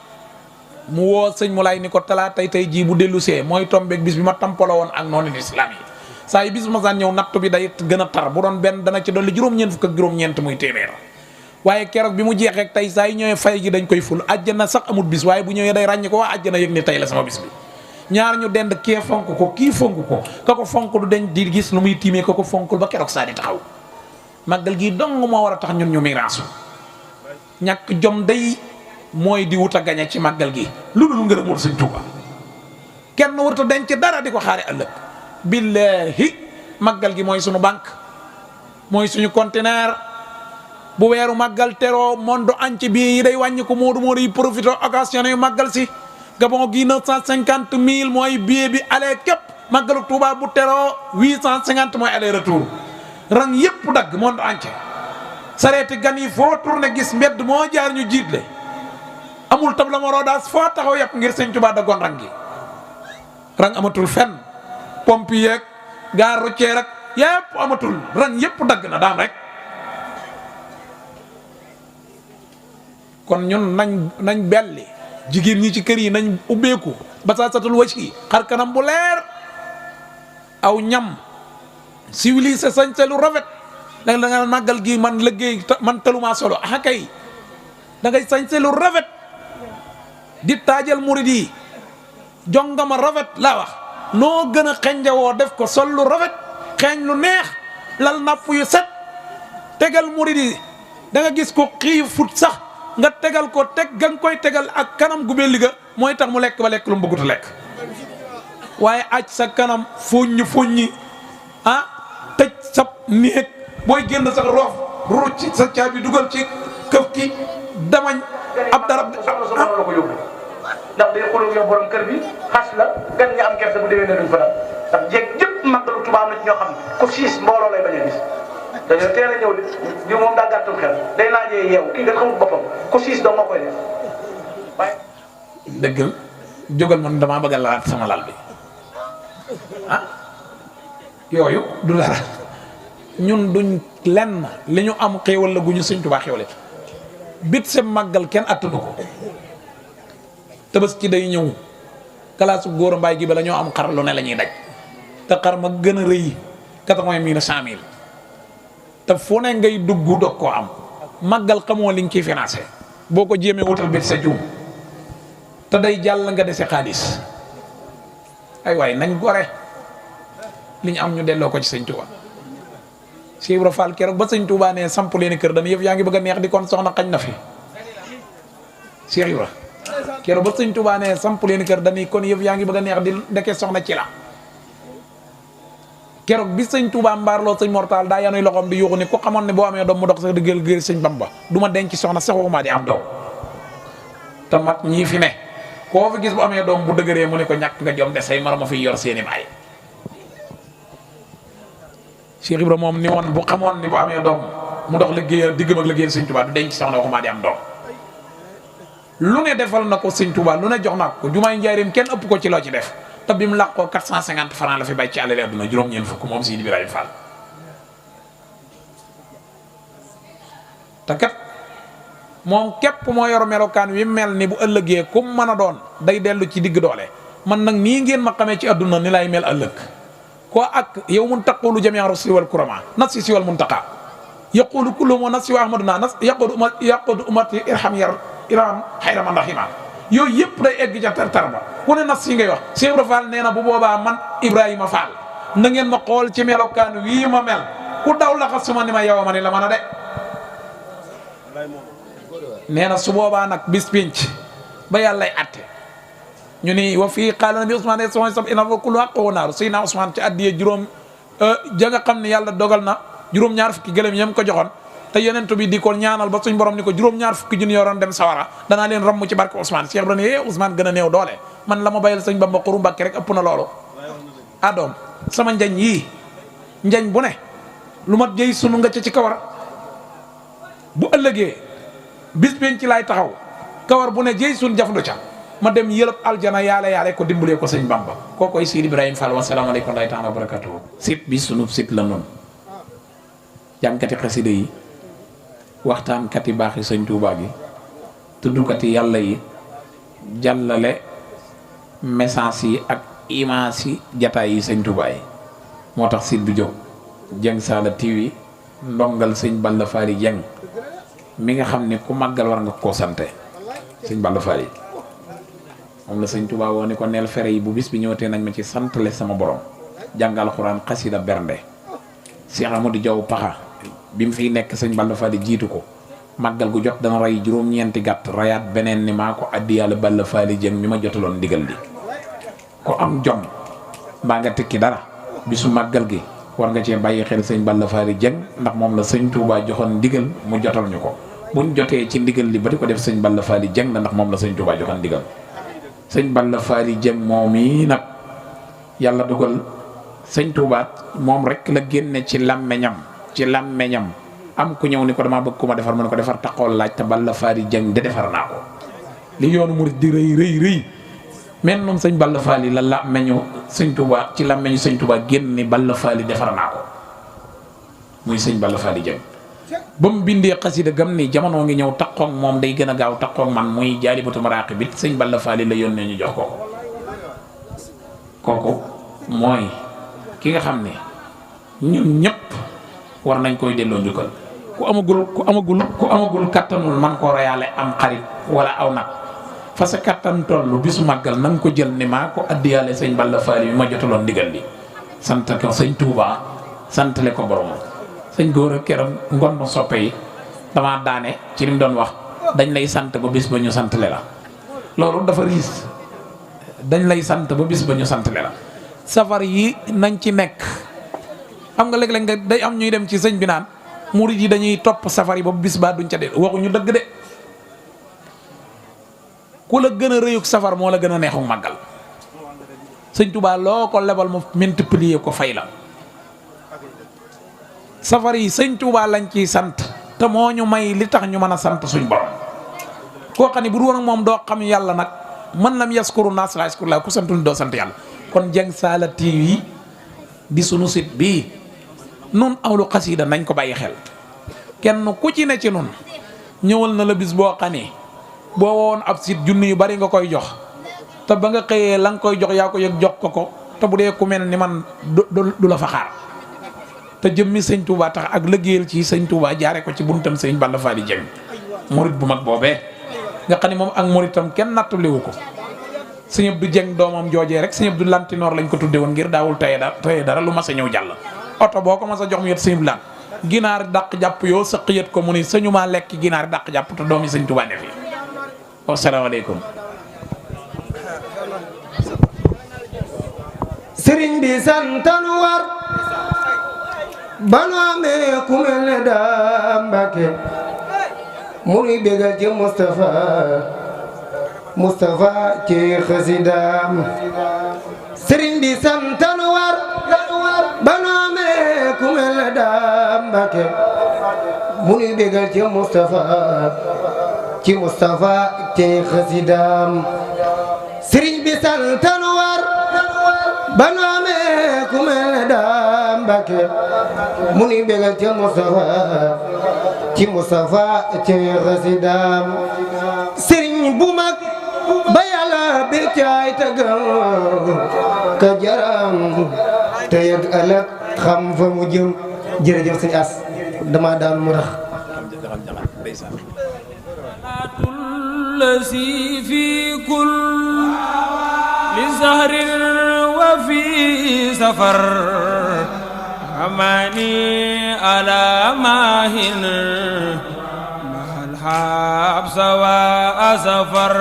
mu woo sëñ Mawlaay ni ko talaata tey jii bu dellu see mooy tombeeg bis bi ma tampaloo woon ak noonu lislaam yi saa yi bis ma saan ñëw nattu bi day gën a tar bu doon benn dana ci dolli juróom-ñeent fukk ak juróom-ñeent muy téeméer waaye keroog bi mu jeexee tey saa yi ñëwee fay gi dañ koy ful àjjana sax amul bis waaye bu ñëwee day ràññi ko waa àjjana yëg ni tey la sama bis bi ñaar ñu dend kee fonk ko kii fonk ko ka ko fonk du dañ di gis lu muy tiimee ka ko fonkul ba keroog saa di taxaw màggal gi dong moo war a tax ñun ñu miraasu ñàkk jom day mooy di wut a gañe ci màggal gi lu dul ngërëmul sëñ Tuuba kenn warut a denc dara di ko xaare ëllëg billahi màggal gi mooy suñu banque mooy suñu conteneur bu weeru màggal teroo monde entier bii yi day wàññi ko moodu yi profité occasion yu màggal si Gabon gi 950 000 mooy billet bi aller képp màggalu Tuuba bu teroo 850 mooy aller retour rang yépp dagg monde entier sareeti gan yi foo tourné gis mbedd moo jaar ñu jiitle amul tabla morodaas foo taxaw yàpp ngir sëñ Tuubaa daggoon rang gi rang amatul fenn pompe yeeg gare routière rek yépp amatul rang yépp dagg na daam rek. kon ñun nañ belli jigéen ñi ci kër yi nañ ubbeeku ba saa satul wacc yi xar kanam bu leer aw ñam civilisé sañse lu rafet da nga màggal gi man liggéey man taluma solo ah kay da ngay sañse lu rafet di taajal murid yi jongama rafet laa wax noo gën a xenjawoo def ko sol lu rafet xeeñ lu neex lal napp yu set tegal murid yi da nga gis ko xiifut sax nga tegal ko teg ga nga koy tegal ak kanam gu belli ga mooy tax mu lekk ba lekk lu mu bëggut a lekk waaye aj sa kanam fuññi ah tëj sa néeg booy génn sax roof ruuc ci sa caabi dugal ci këf ki damañ ab darab la ko yóbbu ndax day xuloo yow borom kër bi xas la gan ña am kersa bu déwee ne duñ fa dal ndax jeeg jëpp màggalu Tuubaa am na ci ñoo xam ne ku siis mbooloo lay bañ a gis dañoo teel a ñëw di moom daa gàttum xel day laajee yeew kii nga xamul boppam ku siis doo nga koy def waaye dëgg jógal man damaa bëgg a laat sama lal bi ah yooyu du dara ñun duñ lenn li ñu am xéewal la gu ñu sëñ Tuubaa xéewale bit se màggal kenn attanu ko Tabaski day ñëw kalaasu góor a mbaay gi ba la ñoo am xar lu ne la ñuy daj te xar ma gën a rëy 80 000 100 000 te fu ne ngay dugg doog koo am màggal xamoo li nga ciy financé boo ko jéemee wutal bit sa juum te day jàll nga dese xaalis ay waay nañ gore li ñu am ñu delloo ko ci sëñ Touba Cheikh Ibra Fall keroog ba sëñ Touba ne samp leen kër dañu yëf yaa ngi bëgg a neex di kon soxna xañ na fi Cheikh Ibra keroog ba sëñ Touba ne samp leen kër dañuy kon yëf yaa ngi bëgg a neex di ndeke soxna ci la keroog bi sëñ Touba mbaarloo sëñ Mortal daa yanuy loxoom di yuuxu ni ku xamoon ne boo amee doom mu dox sax di gël gël sëñ Bamba du ma denc soxna sax waxuma di am doom te mag ñii fi ne koo fi gis bu amee doom bu dëgëree mu ne ko ñàkk nga jom de say marama fi yor seeni baay Cheikh Ibra moom ni woon bu xamoon ni bu amee doom mu dox liggéeyal diggam ak liggéeyal sëñ Touba du denc soxna waxuma di am doom lu ne defal na ko sëñ Touba lu ne jox na ko jumaay njaarim kenn ëpp ko ci loo ci def te bi mu làqoo 450 francs la fi bay ci àll leer duna juróom-ñeent fukk moom Sidi Ibrahima Fall te kat moom képp moo yor melokaan wi mel ni bu ëllëgee ku mën a doon day dellu ci digg doole man nag nii ngeen ma xamee ci adduna ni lay mel ëllëg ko ak yow mun taqulu jami'a rusuli wal kurama nafsi si wal muntaqa yaqulu kullu ma nafsi wa ahmaduna nas yaqudu umati irham xayra man rahima yooyu yëpp day egg ca tar ba ku ne nafsi ngay wax Cheikh Ibra Fall nee na bu boobaa man Ibrahima Fall na ngeen ma xool ci melokaan wii ma mel ku daw la xas suma ni ma yow ma ni la mën a de nee na su boobaa nag bis pinc ba yàllay atte ñu ni wa fii qaala nabi Ousmane soxna sab ina fa kullu haqqu naaru Seydina Ousmane ci addiye juróom ja nga xam ne yàlla dogal na juróom-ñaar fukki gëlëm yam ko joxoon te yonent bi di ko ñaanal ba suñ borom ni ko juróom-ñaar fukki junni yoroon dem sawara danaa leen ramm ci barke Ousmane Cheikh Ibrahima ne Ousmane gën a néew doole man la ma bayal sëñ Bamba xuru Mbàkke rek ëpp na loolu adoom sama njañ yii njañ bu ne lu mat jëy sunu nga ca ci kawar bu ëllëgee bis ben ci laay taxaw kawar bu ne jëy sun jaflu ca ma dem yëlëb aljana yaale ko dimbalee ko sëñ Bamba kookoy Sidi Ibrahima Fall wasalaamaaleykum wa taala wa barakatuhu sit bi sunu sit la noonu jàngkati xasida yi waxtaankat yi baax yi sëñ Tuubaa gi tuddkat yi yàlla yi jàllale message yi ak image yi jataay yi sëñ Tuubaa yi moo tax site bi jóg Dieng Saala TV ndongal sëñ Balla Fally Dieng mi nga xam ne ku màggal war nga koo sante sëñ Balla Fally moom la sëñ Tuubaa woo ni ko neel fere yi bu bis bi ñëwatee nañ ma ci santale sama borom jàngal Alxuraan xasida bernde Cheikh Amadou Diaw Paxa bi mu fiy nekk sëñ Balla Fally jiitu ko màggal gu jot dana rey juróom-ñeenti gàtt rayaat beneen ni maa ko addi yàlla Balla Fally Dieng mi ma jotaloon ndigal li ko am jom mbaa nga tekki dara bisu màggal gi war nga cee bàyyi xel sëñ Balla Fally Dieng ndax moom la sëñ Touba joxoon ndigal mu jotal ñu ko buñ jotee ci ndigal li ba di ko def sëñ Balla Fally Dieng la ndax moom la sëñ Touba joxoon ndigal sëñ Balla Fally Dieng moom yi nag yàlla dogal sëñ Touba moom rek la génne ci làmmeñam am ku ñëw ni ko dama bëgg ku ma defar mu ne ko defar taxool laaj te Balla Fally Dieng de defar naa ko li yoonu murid di rëy rëy rëy men moom sëñ Balla Faali la làmmeñu sëñ Touba ci làmmeñu sëñ Touba génn ni Balla Faali defar naa ko muy sëñ Balla Faali Jeng ba mu bindee xasida gam ni jamono ngi ñëw takkoog moom day gën a gaaw takkoog man muy Jaalibatu Maraqib bi sëñ Balla Faali la yónnee ñu jox kooku mooy ki nga xam ne ñun ñëpp war nañ koy delloo njukkal ku amagul kattanul man koo reyaale am xarit wala aw nag fa sa kattan tollu bisu màggal na nga ko jël ni maa ko addiyaale sëñ Balla Faali bi ma jotaloon ndigal li sant ko sëñ Touba santale ko borom sëñ góor ak keroog ngoon ma soppe yi damaa daane ci li mu doon wax dañ lay sant ba bis ba ñu santale la loolu dafa riis dañ lay sant ba bis ba ñu santale la safar yi nañ ci nekk xam nga léeg-léeg nga day am ñuy dem ci sëñ bi naan murid yi dañuy topp safar yi ba bis baa duñ ca de waxuñu dëgg de ku la gën a rëyuk safar moo la gën a neexu màggal sëñ Touba loo ko lebal mu multiplier ko fay la safar yi sëñ Touba lañ ciy sant te moo ñu may li tax ñu mën a sant suñ borom koo xam ne bu dul woon ak moom doo xam yàlla nag man lam yaskuru naas laa yaskuru laa ku santul doo sant yàlla kon Dieng Saala TV di sunu site bii nun awlu xasida nañ ko bàyyi xel kenn ku ci ne ci nun ñëwal na la bis boo xam ne boo woon ab site junni yu bari nga koy jox te ba nga xëyee la nga koy jox yaa ko yëg jox ko te bu dee ku mel ni man du la fa xaar te jëmmi sëñ Touba tax ak liggéeyal ci sëñ Touba jaare ko ci buntam sëñ Balla Faali Jeng murit bu mag boobee nga xam ne moom ak muritam kenn nattaliwu ko sëñ Abdou Jeng doomam joojee rek sëñ Abdou Lantinoor lañ ko tudde woon ngir daawul taye dara lu mas a ñëw jàll oto boo ko mas a jox mu yet sëñ Blan ginaar dàq jàpp yoo sëq yët ko mu ni sëñu maa lekk ginaar dàq jàpp te doomi sëñ Touba ne fi wasalaamaaleykum sëriñ bi santal war banu amee ku mel ne daa Mbàkke mu nuy bégal ci Moustapha ci xasidaam sëriñ bi santal war banu amee ku mel ne daa Mbàkke mu nuy bégal ci Moustapha ci xasidaam sëriñ bi santal war banu amee ku mel ne daa Mbàkke mu nuy bégal ci Moustapha ci xasidaam sëriñ bu mag ba yàlla bir caay tagam ka jaram te yëg ëllëg xam fa mu jëm jërëjëf sëñ As dama daan mu tax الذي في كل لزهر وفي سفر أماني على ماهن مع الحبس وأسفر